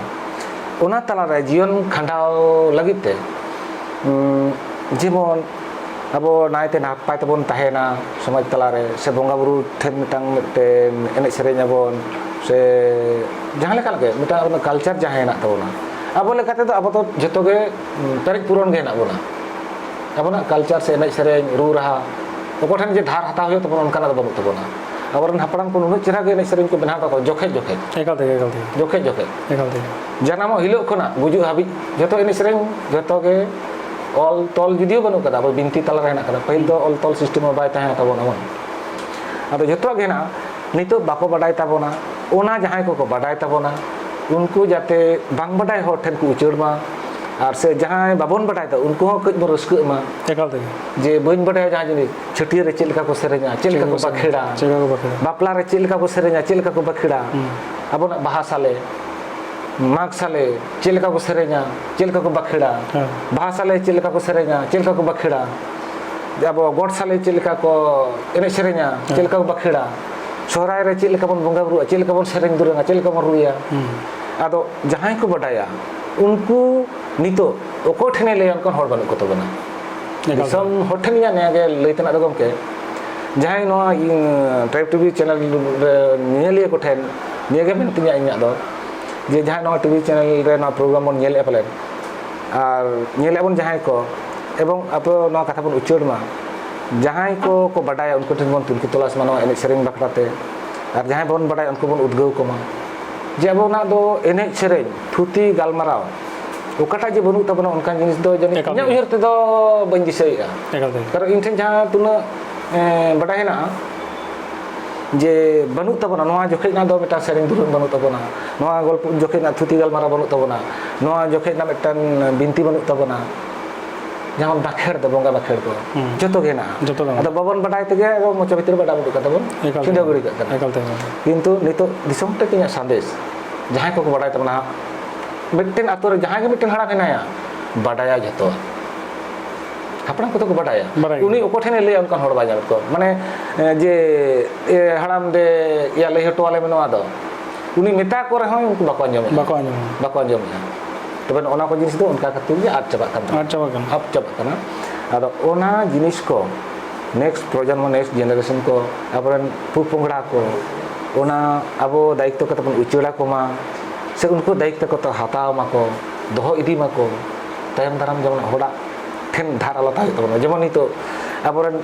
ᱚᱱᱟ ᱛᱟᱞᱟᱨᱮ ᱡᱤᱭᱚᱱ ᱠᱷᱟᱸᱰᱟᱣ ᱞᱟᱹᱜᱤᱫ ᱛᱮ, ᱩᱸ, ᱡᱮᱢᱚᱱ ᱟᱵᱚ ᱱᱟᱭᱛᱮ ᱱᱟᱯᱟᱭ ᱛᱮᱵᱚᱱ ᱛᱟᱦᱮᱱᱟ ᱥᱚᱢᱟᱡᱽ ᱛᱟᱞᱟᱨᱮ, ᱥᱮ ᱵᱚᱸᱜᱟ ᱵᱩᱨᱩ ᱴᱷᱮᱱ ᱢᱤᱫᱴᱟᱝ, ᱢᱤᱫᱴᱮᱱ ᱮᱱᱮᱡ ᱥᱮᱨᱮᱧ ᱟᱵᱚᱱ, ᱥᱮ ᱡᱟᱦᱟᱸ ᱞᱮᱠᱟᱱᱟᱜ ᱜᱮ ᱢᱤᱫᱴᱟᱝ ᱟᱵᱚᱱᱟᱜ culture ᱡᱟᱦᱟᱸ ᱦᱮᱱᱟᱜ ᱛᱟᱵᱚᱱᱟ, ᱟᱵᱚ ᱞᱮᱠᱟ ᱛᱮᱫᱚ ᱟᱵᱚ ᱫᱚ ᱡᱷᱚᱛᱚ ᱜᱮ, ᱩᱸ, ᱯᱮᱨᱮᱡ ᱯᱩᱨᱚᱱ ᱜᱮ ᱦᱮᱱᱟᱜ ᱵᱚᱱᱟ᱾ ᱟᱵᱚᱱᱟᱜ culture ᱥᱮ ᱮᱱᱮᱡ ᱥᱮᱨᱮᱧ, ᱨᱩ ᱨᱟᱦᱟ, ᱚᱠᱚᱭ ᱴᱷᱮᱱ ᱡᱮ ᱫᱷᱟᱨ ᱦᱟᱛᱟᱣ ᱦᱩᱭᱩᱜ ᱛᱟᱵᱚᱱᱟ, ᱚᱱᱠᱟᱱᱟᱜ ᱫᱚ ᱵᱟᱹᱱᱩᱜ ᱛᱟᱵᱚᱱᱟ᱾ ᱟᱵᱚᱨᱮᱱ ᱦᱟᱯᱲᱟᱢ ᱠᱚ ᱱᱩᱱᱟᱹᱜ ᱪᱮᱦᱨᱟ ᱜᱮ ᱮᱱᱮᱡ ᱥᱮᱨᱮᱧ ᱠᱚ ᱵᱮᱱᱟᱣ ᱠᱟᱫᱟ, ᱡᱚᱠᱷᱮᱡ ᱡᱚᱠᱷᱮᱡ᱾ ᱮᱠᱟᱞ ᱛᱮᱜᱮ, ᱮᱠᱟᱞ ᱛᱮᱜᱮ᱾ ᱡᱚᱠᱷᱮᱡ ᱡᱚᱠᱷᱮᱡ᱾ ᱮᱠᱟᱞ ᱛᱮᱜᱮ᱾ ᱡᱟᱱᱟᱢᱚᱜ ᱦᱤᱞᱳᱜ ᱠᱷᱚᱱᱟᱜ ᱜᱩᱡᱩᱜ ᱦᱟᱹᱵᱤᱡ ᱡᱚᱛᱚ ᱮᱱᱮᱡ ᱥᱮᱨᱮᱧ, ᱡᱚᱛᱚ ᱜᱮ ᱚᱞ ᱛᱚᱞ ᱡᱩᱫᱤᱭᱳ ᱵᱟᱹᱱᱩᱜ ᱠᱟᱫᱟ, ᱟᱵᱚ ᱵᱤᱱᱛᱤ ᱛᱟᱞᱟ ᱨᱮ ᱦᱮᱱᱟᱜ ᱠᱟᱫᱟ᱾ ᱯᱟᱹᱦᱤᱞ ᱫᱚ ᱚᱞ ᱛᱚᱞ system ᱢᱟ ᱵᱟᱭ ᱛᱟᱦᱮᱸ ᱛᱟᱵᱚᱱᱟ ᱵᱚᱱ᱾ ᱟᱫᱚ ᱡᱚᱛᱚᱣᱟᱜ ᱜᱮ ᱦᱮᱱᱟᱜᱼᱟ᱾ ᱱᱤᱛᱚᱜ ᱵᱟᱠᱚ ᱵᱟᱰᱟᱭ ᱛᱟᱵᱚᱱᱟ, ᱚᱱᱟ ᱡᱟᱦᱟᱸᱭ ᱠᱚᱠᱚ ᱵᱟᱰᱟᱭ ᱛᱟᱵᱚᱱᱟ, ᱩᱱᱠᱩ ᱡᱟᱛᱮ ᱵᱟᱝ ᱵᱟᱰᱟᱭ ᱦᱚᱲ ᱴᱷᱮᱱ ᱠᱚ ᱩᱪᱟᱹᱲ ᱢᱟ᱾ ᱟᱨ ᱥᱮ ᱡᱟᱦᱟᱸᱭ ᱵᱟᱵᱚᱱ ᱵᱟᱰᱟᱭ ᱫᱚ, ᱩᱱᱠᱩ ᱦᱚᱸ ᱠᱟᱹᱡ ᱵᱚᱱ ᱨᱟᱹᱥᱠᱟᱹᱜ ᱢᱟ᱾ ᱮᱠᱟᱞ ᱛᱮᱜᱮ᱾ ᱡᱮ ᱵᱟᱹᱧ ᱵᱟᱰᱟᱭᱟ ᱡᱟᱦᱟᱸ ᱡᱤᱱᱤᱥ, ᱪᱷᱟᱹᱴᱭᱟᱹᱨ ᱨᱮ ᱪᱮᱫ ᱞᱮᱠᱟ ᱠᱚ ᱥᱮᱨᱮᱧᱟ, ᱪᱮᱫ ᱞᱮᱠᱟ ᱠᱚ ᱵᱟᱠᱷᱮᱲᱟ, ᱪᱮᱫ ᱞᱮᱠᱟ ᱠᱚ ᱵᱟᱠᱷᱮᱲᱟ? ᱵᱟᱯᱞᱟ ᱨᱮ ᱪᱮᱫ ᱞᱮᱠᱟ ᱠᱚ ᱥᱮᱨᱮᱧᱟ, ᱪᱮᱫ ᱞᱮᱠᱟ ᱠᱚ ᱵᱟᱠᱷᱮᱲᱟ? ᱦᱩᱸ᱾ ᱟᱵᱚᱱᱟᱜ ᱵᱟᱦᱟ ᱥᱟᱞᱮ, ᱢᱟᱜᱽ ᱥᱟᱞᱮ ᱪᱮᱫ ᱞᱮᱠᱟ ᱠᱚ ᱥᱮᱨᱮᱧᱟ, ᱪᱮᱫ ᱞᱮᱠᱟ ᱠᱚ ᱵᱟᱠᱷᱮᱲᱟ? ᱦᱮᱸ᱾ ᱵᱟᱦᱟ ᱥᱟᱞᱮ ᱪᱮᱫ ᱞᱮᱠᱟ ᱠᱚ ᱥᱮᱨᱮᱧᱟ, ᱪᱮᱫ ᱞᱮᱠᱟ ᱠᱚ ᱵᱟᱠᱷᱮᱲᱟ? ᱟᱵᱚ ᱜᱚᱴ ᱥᱟᱞᱮ ᱪᱮᱫ ᱞᱮᱠᱟ ᱠᱚ ᱮᱱᱮᱡ ᱥᱮᱨᱮᱧᱟ, ᱦᱮᱸ᱾ ᱪᱮᱫ ᱞᱮᱠᱟ ᱠᱚ ᱵᱟᱠᱷᱮᱲᱟ? ᱥᱚᱦᱨᱟᱭ ᱨᱮ ᱪᱮᱫ ᱞᱮᱠᱟ ᱵᱚᱱ ᱵᱚᱸᱜᱟ ᱵᱩᱨᱩᱜᱼᱟ, ᱪᱮᱫ ᱞᱮᱠᱟ ᱵᱚᱱ ᱥᱮᱨᱮᱧ ᱫᱩᱨᱟᱹᱝᱟ, ᱪᱮᱫ ᱞᱮᱠᱟ ᱵᱚᱱ ᱨᱩᱭᱟ? ᱦᱩᱸ᱾ ᱟᱫᱚ ᱡᱟᱦᱟᱸᱭ ᱠᱚ ᱵᱟᱰᱟᱭᱟ, ᱩᱱᱠᱩ ᱱᱤᱛᱚᱜ ᱚᱠᱚᱭ ᱴᱷᱮᱱᱮ ᱞᱟᱹᱭᱟ, ᱚᱱᱠᱟᱱ ᱦᱚᱲ ᱵᱟᱹᱱᱩᱜ ᱠᱚ ᱛᱟᱵᱚᱱᱟ᱾ ᱮᱠᱟᱞ᱾ ᱫᱤᱥᱚᱢ ᱦᱚᱲ ᱴᱷᱮᱱ ᱤᱧᱟᱹᱜ ᱱᱤᱭᱟᱹ ᱜᱮ ᱞᱟᱹᱭ ᱛᱮᱱᱟᱜ ᱫᱚ, ᱜᱚᱢᱠᱮ, ᱡᱟᱦᱟᱸᱭ ᱱᱚᱣᱟ, ᱤᱧ, ᱴᱨᱟᱭᱤᱵᱽ ᱴᱤᱵᱷᱤ ᱪᱮᱱᱮᱞ ᱨᱮ ᱧᱮᱧᱮᱞᱤᱭᱟᱹ ᱠᱚ ᱴᱷᱮᱱ ᱱᱤᱭᱟᱹ ᱜᱮ ᱢᱮᱱ ᱛᱤᱧᱟᱹ ᱤᱧᱟᱹᱜ ᱫᱚ, ᱡᱮ ᱡᱟᱦᱟᱸᱭ ᱱᱚᱣᱟ ᱴᱤᱵᱷᱤ ᱪᱮᱱᱮᱞ ᱨᱮ ᱱᱚᱣᱟ ᱯᱨᱳᱜᱨᱟᱢ ᱵᱚᱱ ᱧᱮᱞᱮᱫᱼᱟ ᱯᱟᱞᱮᱱ, ᱟᱨ ᱧᱮᱞᱮᱫᱼᱟ ᱵᱚᱱ ᱡᱟᱦᱟᱸᱭ ᱠᱚ, ᱮᱵᱚᱝ ᱟᱵᱚ ᱱᱚᱣᱟ ᱠᱟᱛᱷᱟ ᱵᱚᱱ ᱩᱪᱟᱹᱲ ᱢᱟ, ᱡᱟᱦᱟᱸᱭ ᱠᱚ ᱠᱚ ᱵᱟᱰᱟᱭᱟ, ᱩᱱᱠᱩ ᱴᱷᱮᱱ ᱵᱚᱱ ᱛᱩᱱᱠᱷᱤ ᱛᱚᱞᱟᱥ ᱢᱟ ᱱᱚᱣᱟ ᱮᱱᱮᱡ ᱥᱮᱨᱮᱧ ᱵᱟᱠᱷᱨᱟ ᱛᱮ, ᱟᱨ ᱡᱟᱦᱟᱸᱭ ᱵᱚᱱ ᱵᱟᱰᱟᱭᱟ, ᱩᱱᱠᱩ ᱵᱚᱱ ᱩᱫᱽᱜᱟᱹᱣ ᱠᱚᱢᱟ᱾ ᱡᱮ ᱟᱵᱚᱱᱟᱜ ᱫᱚ ᱮᱱᱮᱡ ᱥᱮᱨᱮᱧ, ᱛᱷᱩᱛᱤ ᱜᱟᱞᱢᱟᱨᱟᱣ, ᱚᱠᱟᱴᱟᱜ ᱡᱮ ᱵᱟᱹᱱᱩᱜ ᱛᱟᱵᱚᱱᱟ, ᱚᱱᱠᱟᱱ ᱡᱤᱱᱤᱥ ᱫᱚ ᱡᱟᱹᱱᱤᱡ ᱮᱠᱟᱞ ᱤᱧᱟᱹᱜ ᱜᱮ᱾ ᱩᱭᱦᱟᱹᱨ ᱛᱮᱫᱚ ᱵᱟᱹᱧ ᱫᱤᱥᱟᱹᱭᱮᱫᱼᱟ᱾ ᱮᱠᱟᱞ ᱛᱮ᱾ ᱠᱟᱨᱚᱱ ᱤᱧ ᱴᱷᱮᱱ ᱡᱟᱦᱟᱸ ᱛᱤᱱᱟᱹᱜ, ᱮᱸ, ᱵᱟᱰᱟᱭ ᱦᱮᱱᱟᱜᱼᱟ, ᱡᱮ ᱵᱟᱹᱱᱩᱜ ᱛᱟᱵᱚᱱᱟ, ᱱᱚᱣᱟ ᱡᱚᱠᱷᱮᱡ ᱨᱮᱱᱟᱜ ᱫᱚ ᱢᱤᱫᱴᱟᱝ ᱥᱮᱨᱮᱧ ᱫᱩᱨᱟᱹᱝ ᱵᱟᱹᱱᱩᱜ ᱛᱟᱵᱚᱱᱟ, ᱱᱚᱣᱟ ᱜᱚᱞᱯᱚ ᱡᱚᱠᱷᱮᱡ ᱨᱮᱱᱟᱜ ᱛᱷᱩᱛᱤ ᱜᱟᱞᱢᱟᱨᱟᱣ ᱵᱟᱹᱱᱩᱜ ᱛᱟᱵᱚᱱᱟ, ᱱᱚᱣᱟ ᱡᱚᱠᱷᱮᱡ ᱨᱮᱱᱟᱜ ᱢᱤᱫᱴᱟᱝ ᱵᱤᱱᱛᱤ ᱵᱟᱹᱱᱩᱜ ᱛᱟᱵᱚᱱᱟ, ᱡᱟᱦᱟᱸ ᱵᱟᱸᱠᱷᱮᱲ ᱫᱚ, ᱵᱚᱸᱜᱟ ᱵᱟᱸᱠᱷᱮᱲ ᱠᱚ, ᱦᱩᱸ᱾ ᱡᱚᱛᱚ ᱜᱮ ᱦᱮᱱᱟᱜᱼᱟ᱾ ᱡᱚᱛᱚ ᱜᱮ ᱢᱮᱱᱟᱜᱼᱟ᱾ ᱟᱫᱚ ᱵᱟᱵᱚᱱ ᱵᱟᱰᱟᱭ ᱛᱮᱜᱮ ᱟᱫᱚ ᱢᱚᱪᱟ ᱵᱷᱤᱛᱤᱨ ᱨᱮ ᱵᱟᱰᱟᱭ ᱩᱰᱩᱠ ᱠᱟᱛᱮ ᱵᱚᱱ ᱮᱠᱟᱞ ᱛᱮ᱾ ᱪᱷᱤᱸᱰᱟᱹᱣ ᱜᱤᱰᱤ ᱠᱟᱜ ᱠᱟᱱᱟ᱾ ᱮᱠᱟᱞ ᱛᱮ᱾ ᱠᱤᱱᱛᱩ ᱱᱤᱛᱚᱜ ᱫᱤᱥᱚᱢ ᱴᱷᱮᱱ ᱤᱧᱟᱹᱜ ᱥᱟᱸᱫᱮᱥ, ᱡᱟᱦᱟᱸᱭ ᱠᱚᱠᱚ ᱵᱟᱰᱟᱭ ᱛᱟᱵᱚᱱᱟ, ᱢᱤᱫᱴᱮᱱ ᱟᱛᱳ ᱨᱮ ᱡᱟᱦᱟᱸᱭ ᱜᱮ ᱢᱤᱫᱴᱮᱱ ᱦᱟᱲᱟᱢ ᱦᱮᱱᱟᱭᱟ, ᱵᱟᱰᱟᱭᱟ ᱡᱷᱚᱛᱚ᱾ ᱦᱟᱯᱲᱟᱢ ᱠᱚᱫᱚ ᱠᱚ ᱵᱟᱰᱟᱭᱟ᱾ ᱵᱟᱰᱟᱭ ᱩᱱᱤ ᱜᱮᱭᱟ᱾ ᱚᱠᱚᱭ ᱴᱷᱮᱱᱮ ᱞᱟᱹᱭᱟ, ᱚᱱᱠᱟᱱ ᱦᱚᱲ ᱵᱟᱭ ᱧᱟᱢᱮᱫ ᱠᱚᱣᱟ᱾ ᱢᱟᱱᱮ, ᱮ, ᱡᱮ, ᱮ, ᱦᱟᱲᱟᱢ ᱫᱮ, ᱮᱭᱟ, ᱞᱟᱹᱭ ᱦᱚᱴᱚ ᱟᱞᱮ ᱢᱮ ᱱᱚᱣᱟ ᱫᱚ᱾ ᱩᱱᱤ ᱢᱮᱛᱟ ᱠᱚ ᱨᱮᱦᱚᱸ ᱩᱱᱠᱩ ᱵᱟᱠᱚ ᱟᱸᱡᱚᱢᱮᱫᱼᱟ᱾ ᱵᱟᱠᱚ ᱟᱸᱡᱚᱢᱟ᱾ ᱵᱟᱠᱚ ᱟᱸᱡᱚᱢᱮᱫᱼᱟ᱾ ᱛᱚᱵᱮ ᱱᱚᱜᱼᱚ ᱱᱚᱣᱟ ᱠᱚ ᱡᱤᱱᱤᱥ ᱫᱚ ᱚᱱᱠᱟ ᱠᱷᱟᱹᱛᱤᱨ ᱜᱮ ᱟᱫ ᱪᱟᱵᱟᱜ ᱠᱟᱱ ᱛᱟᱵᱚᱱᱟ᱾ ᱟᱫ ᱪᱟᱵᱟᱜ ᱠᱟᱱᱟ᱾ ᱟᱫ ᱪᱟᱵᱟᱜ ᱠᱟᱱᱟ᱾ ᱟᱫᱚ ᱚᱱᱟ ᱡᱤᱱᱤᱥ ᱠᱚ next ᱯᱨᱚᱡᱚᱱᱢᱚ, next generation ᱠᱚ, ᱟᱵᱚᱨᱮᱱ ᱯᱚᱼᱯᱚᱝᱲᱟ ᱠᱚ, ᱚᱱᱟ ᱟᱵᱚ ᱫᱟᱭᱤᱛᱛᱚ ᱠᱟᱛᱮ ᱵᱚᱱ ᱩᱪᱟᱹᱲ ᱟᱠᱚ ᱢᱟ, ᱥᱮ ᱩᱱᱠᱩ ᱫᱟᱭᱤᱛᱛᱚ ᱠᱚ ᱦᱟᱛᱟᱣ ᱢᱟᱠᱚ, ᱫᱚᱦᱚ ᱤᱫᱤ ᱢᱟᱠᱚ, ᱛᱟᱭᱚᱢ ᱫᱟᱨᱟᱢ ᱡᱮᱢᱚᱱ ᱦᱚᱲᱟᱜ ᱴᱷᱮᱱ ᱫᱷᱟᱨ ᱟᱞᱚ ᱛᱟᱦᱮᱸ ᱦᱩᱭᱩᱜ ᱛᱟᱵᱚᱱᱟ᱾ ᱡᱮᱢᱚᱱ ᱱᱤᱛᱚᱜ ᱟᱵᱚᱨᱮᱱ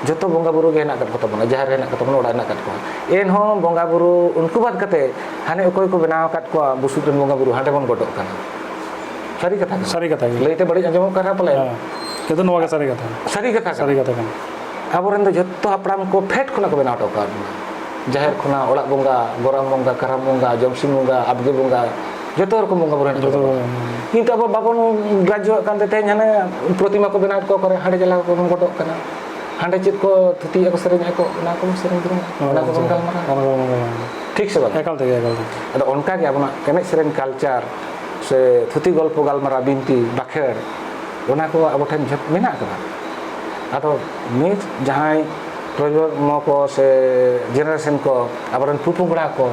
ᱡᱚᱛᱚ ᱵᱚᱸᱜᱟ ᱵᱩᱨᱩ ᱜᱮ ᱦᱮᱱᱟᱜ ᱟᱠᱟᱫ ᱠᱚ ᱛᱟᱵᱚᱱᱟ, ᱡᱟᱦᱮᱨ ᱨᱮ ᱦᱮᱱᱟᱜ ᱠᱚ ᱛᱟᱵᱚᱱᱟ, ᱚᱲᱟᱜ ᱨᱮ ᱦᱮᱱᱟᱜ ᱟᱠᱟᱫ ᱠᱚᱣᱟ, ᱮᱱᱦᱚᱸ ᱵᱚᱸᱜᱟ ᱵᱩᱨᱩ ᱩᱱᱠᱩ ᱵᱟᱫ ᱠᱟᱛᱮ ᱦᱟᱱᱮ ᱚᱠᱚᱭ ᱠᱚ ᱵᱮᱱᱟᱣ ᱟᱠᱟᱫ ᱠᱚᱣᱟ ᱵᱩᱥᱩᱵ ᱨᱮᱱ ᱵᱚᱸᱜᱟ ᱵᱩᱨᱩ, ᱦᱟᱸᱰᱮ ᱵᱚᱱ ᱜᱚᱰᱚᱜ ᱠᱟᱱᱟ᱾ ᱥᱟᱹᱨᱤ ᱠᱟᱛᱷᱟ ᱠᱟᱱᱟ᱾ ᱥᱟᱹᱨᱤ ᱠᱟᱛᱷᱟ ᱜᱮ᱾ ᱞᱟᱹᱭᱛᱮ ᱵᱟᱹᱲᱤᱡ ᱟᱸᱡᱚᱢᱚᱜ ᱠᱟᱱ ᱨᱮᱦᱚᱸ ᱯᱟᱞᱮ᱾ ᱦᱮᱸ᱾ ᱠᱤᱱᱛᱩ ᱱᱚᱣᱟ ᱜᱮ ᱥᱟᱹᱨᱤ ᱠᱟᱛᱷᱟ᱾ ᱥᱟᱹᱨᱤ ᱠᱟᱛᱷᱟ ᱠᱟᱱᱟ᱾ ᱥᱟᱹᱨᱤ ᱠᱟᱛᱷᱟ ᱠᱟᱱᱟ᱾ ᱟᱵᱚᱨᱮᱱ ᱫᱚ ᱡᱷᱚᱛᱚ ᱦᱟᱯᱲᱟᱢ ᱠᱚ ᱯᱷᱮᱰ ᱠᱷᱚᱱᱟᱜ ᱠᱚ ᱵᱮᱱᱟᱣ ᱦᱚᱴᱚ ᱠᱟᱜ ᱵᱚᱱᱟ᱾ ᱡᱟᱦᱮᱨ ᱠᱷᱚᱱᱟᱜ ᱚᱲᱟᱜ ᱵᱚᱸᱜᱟ, ᱜᱚᱨᱟᱢ ᱵᱚᱸᱜᱟ, ᱠᱟᱨᱟᱢ ᱵᱚᱸᱜᱟ, ᱡᱚᱢᱥᱤᱢ ᱵᱚᱸᱜᱟ, ᱟᱵᱜᱮ ᱵᱚᱸᱜᱟ, ᱡᱚᱛᱚ ᱨᱚᱠᱚᱢ ᱵᱚᱸᱜᱟ ᱵᱩᱨᱩ ᱦᱮᱱᱟᱜ ᱡᱚᱛᱚ ᱛᱟᱵᱚᱱᱟ᱾ ᱨᱚᱠᱚᱢ᱾ ᱠᱤᱱᱛᱩ ᱟᱵᱚ ᱵᱟᱵᱚᱱ ᱜᱨᱟᱡᱽᱡᱚᱣᱟᱜ ᱠᱟᱱᱛᱮ ᱛᱮᱦᱮᱧ ᱦᱟᱱᱮ ᱯᱨᱚᱛᱤᱢᱟ ᱠᱚ ᱵᱮᱱᱟᱣᱮᱫ ᱠᱚᱣᱟ ᱚᱠᱟᱨᱮ, ᱦᱟᱸᱰᱮ ᱪᱟᱞᱟᱣ ᱠᱚᱵᱚᱱ ᱜᱚᱰᱚᱜ ᱠᱟᱱᱟ, ᱦᱟᱸᱰᱮ ᱪᱮᱫ ᱠᱚ ᱛᱷᱩᱛᱤᱭᱮᱫᱼᱟ ᱠᱚ, ᱥᱮᱨᱮᱧᱮᱫᱼᱟ ᱠᱚ, ᱚᱱᱟ ᱠᱚᱵᱚᱱ ᱥᱮᱨᱮᱧ ᱡᱚᱝᱟ, ᱚᱱᱟ ᱠᱚᱵᱚᱱ ᱜᱟᱞᱢᱟᱨᱟᱣᱟ᱾ ᱚᱱᱟ ᱠᱚᱵᱚᱱ ᱜᱟᱞᱢᱟᱨᱟᱣᱟ᱾ ᱴᱷᱤᱠ ᱥᱮ ᱵᱟᱝ? ᱮᱠᱟᱞ ᱛᱮᱜᱮ, ᱮᱠᱟᱞ ᱛᱮᱜᱮ᱾ ᱟᱫᱚ ᱚᱱᱠᱟ ᱜᱮ ᱟᱵᱚᱱᱟᱜ ᱮᱱᱮᱡ ᱥᱮᱨᱮᱧ culture ᱥᱮ ᱛᱷᱩᱛᱤ ᱜᱚᱞᱯᱚ ᱜᱟᱞᱢᱟᱨᱟᱣ, ᱵᱤᱱᱛᱤ ᱵᱟᱠᱷᱮᱲ, ᱚᱱᱟ ᱠᱚ ᱟᱵᱚ ᱴᱷᱮᱱ ᱡᱷᱚᱛᱚ ᱢᱮᱱᱟᱜ ᱟᱠᱟᱫᱟ᱾ ᱟᱫᱚ ᱱᱤᱛ ᱡᱟᱦᱟᱸᱭ ᱯᱨᱚᱡᱚᱱᱢᱚ ᱠᱚ ᱥᱮ generation ᱠᱚ, ᱟᱵᱚᱨᱮᱱ ᱯᱚᱯᱚᱝᱲᱟ ᱠᱚ,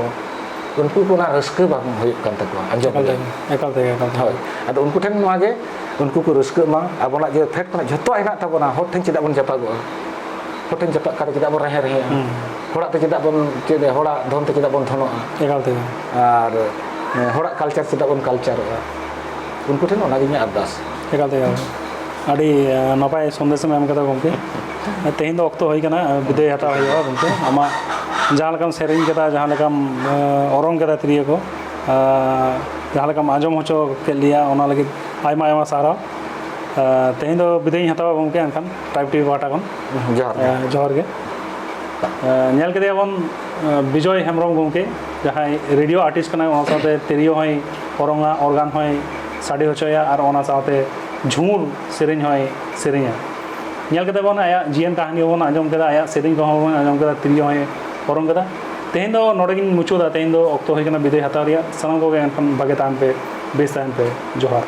ᱩᱱᱠᱩ ᱠᱚ ᱚᱱᱟ ᱨᱟᱹᱥᱠᱟᱹ ᱵᱟᱝ ᱦᱩᱭᱩᱜ ᱠᱟᱱ ᱛᱟᱠᱚᱣᱟ ᱟᱸᱡᱚᱢ ᱮᱠᱟᱞ ᱨᱮ᱾ ᱛᱮᱜᱮ, ᱮᱠᱟᱞ ᱛᱮᱜᱮ, ᱮᱠᱟᱞ ᱛᱮᱜᱮ᱾ ᱦᱳᱭ, ᱟᱫᱚ ᱩᱱᱠᱩ ᱴᱷᱮᱱ ᱱᱚᱣᱟ ᱜᱮ, ᱩᱱᱠᱩ ᱠᱚ ᱨᱟᱹᱥᱠᱟᱹᱜ ᱢᱟ᱾ ᱟᱵᱚᱱᱟᱜ ᱡᱮ ᱯᱷᱮᱰ ᱠᱷᱚᱱᱟᱜ ᱡᱷᱚᱛᱚᱣᱟᱜ ᱦᱮᱱᱟᱜ ᱛᱟᱵᱚᱱᱟ, ᱦᱚᱲ ᱴᱷᱮᱱ ᱪᱮᱫᱟᱜ ᱵᱚᱱ ᱡᱟᱯᱟᱜᱚᱜᱼᱟ? ᱦᱚᱲ ᱴᱷᱮᱱ ᱡᱟᱯᱟᱜ ᱠᱟᱛᱮ ᱪᱮᱫᱟᱜ ᱵᱚᱱ ᱨᱟᱦᱮ ᱨᱟᱦᱮᱜᱼᱟ? ᱦᱩᱸ᱾ ᱦᱚᱲᱟᱜ ᱛᱮ ᱪᱮᱫᱟᱜ ᱵᱚᱱ, ᱪᱮᱫ, ᱦᱚᱲᱟᱜ ᱫᱷᱚᱱ ᱛᱮ ᱪᱮᱫᱟᱜ ᱵᱚᱱ ᱫᱷᱚᱱᱚᱜᱼᱟ? ᱮᱠᱟᱞ ᱛᱮᱜᱮ᱾ ᱟᱨ, ᱮ, ᱦᱚᱲᱟᱜ culture ᱪᱮᱫᱟᱜ ᱵᱚᱱ cultureᱚᱜᱼᱟ? ᱩᱱᱠᱩ ᱴᱷᱮᱱ ᱚᱱᱟᱜᱮ ᱤᱧᱟᱹᱜ ᱟᱨᱫᱟᱥ᱾ ᱮᱠᱟᱞ ᱛᱮᱜᱮ᱾ ᱟᱹᱰᱤ, ᱮ, ᱱᱟᱯᱟᱭ ᱥᱚᱱᱫᱮᱥᱮᱢ ᱮᱢ ᱠᱟᱫᱟ ᱜᱚᱢᱠᱮ᱾ ᱛᱮᱦᱮᱧ ᱫᱚ ᱚᱠᱛᱚ ᱦᱩᱭ ᱠᱟᱱᱟ, ᱵᱤᱫᱟᱹᱭ ᱦᱟᱛᱟᱣ ᱦᱩᱭᱩᱜᱼᱟ ᱜᱚᱢᱠᱮ᱾ ᱟᱢᱟᱜ ᱡᱟᱦᱟᱸ ᱞᱮᱠᱟᱢ ᱥᱮᱨᱮᱧ ᱠᱮᱫᱟ, ᱡᱟᱦᱟᱸ ᱞᱮᱠᱟᱢ, ᱮ, ᱚᱨᱚᱝ ᱠᱮᱫᱟ ᱛᱤᱨᱭᱳ ᱠᱚ, ᱮ, ᱡᱟᱦᱟᱸ ᱞᱮᱠᱟᱢ ᱟᱸᱡᱚᱢ ᱦᱚᱪᱚ ᱠᱮᱫ ᱞᱮᱭᱟ, ᱚᱱᱟ ᱞᱟᱹᱜᱤᱫ ᱟᱭᱢᱟ ᱟᱭᱢᱟ ᱥᱟᱨᱦᱟᱣ᱾ ᱮ, ᱛᱮᱦᱮᱧ ᱫᱚ ᱵᱤᱫᱟᱹᱭ ᱤᱧ ᱦᱟᱛᱟᱣᱟ ᱜᱚᱢᱠᱮ, ᱮᱱᱠᱷᱟᱱ Tribe TV ᱯᱟᱦᱴᱟ ᱠᱷᱚᱱ᱾ ᱡᱚᱦᱟᱨ ᱜᱮ᱾ ᱮ, ᱡᱚᱦᱟᱨ ᱜᱮ᱾ ᱮ, ᱧᱮᱞ ᱠᱮᱫᱮᱭᱟᱵᱚᱱ, ᱮ, ᱵᱤᱡᱚᱭ ᱦᱮᱢᱵᱨᱚᱢ ᱜᱚᱢᱠᱮ, ᱡᱟᱦᱟᱸᱭ radio artist ᱠᱟᱱᱟᱭ, ᱚᱱᱟ ᱥᱟᱶᱛᱮ ᱛᱤᱨᱭᱳ ᱦᱚᱸᱭ ᱚᱨᱚᱝᱟ, organ ᱦᱚᱸᱭ ᱥᱟᱰᱮ ᱦᱚᱪᱚᱭᱟ ᱟᱨ ᱚᱱᱟ ᱥᱟᱶᱛᱮ ᱡᱷᱩᱢᱩᱨ ᱥᱮᱨᱮᱧ ᱦᱚᱸᱭ ᱥᱮᱨᱮᱧᱟ᱾ ᱧᱮᱞ ᱠᱮᱫᱮᱭᱟᱵᱚᱱ, ᱟᱭᱟᱜ ᱡᱤᱭᱚᱱ ᱠᱟᱹᱦᱱᱤ ᱦᱚᱸᱵᱚᱱ ᱟᱸᱡᱚᱢ ᱠᱮᱫᱟ, ᱟᱭᱟᱜ ᱥᱮᱨᱮᱧ ᱠᱚᱦᱚᱸ ᱵᱚᱱ ᱟᱸᱡᱚᱢ ᱠᱮᱫᱟ, ᱛᱤᱨᱭᱳ ᱦᱚᱸᱭ ᱚᱨᱚᱝ ᱠᱮᱫᱟ᱾ ᱛᱮᱦᱮᱧ ᱫᱚ ᱱᱚᱰᱮ ᱜᱤᱧ ᱢᱩᱪᱟᱹᱫᱟ, ᱛᱮᱦᱮᱧ ᱫᱚ ᱚᱠᱛᱚ ᱦᱩᱭ ᱠᱟᱱᱟ ᱵᱤᱫᱟᱹᱭ ᱦᱟᱛᱟᱣ ᱨᱮᱭᱟᱜ᱾ ᱥᱟᱱᱟᱢ ᱠᱚᱜᱮ ᱮᱱᱠᱷᱟᱱ ᱵᱷᱟᱜᱮ ᱛᱟᱦᱮᱱ ᱯᱮ, ᱵᱮᱥ ᱛᱟᱦᱮᱱ ᱯᱮ᱾ ᱡᱚᱦᱟᱨ᱾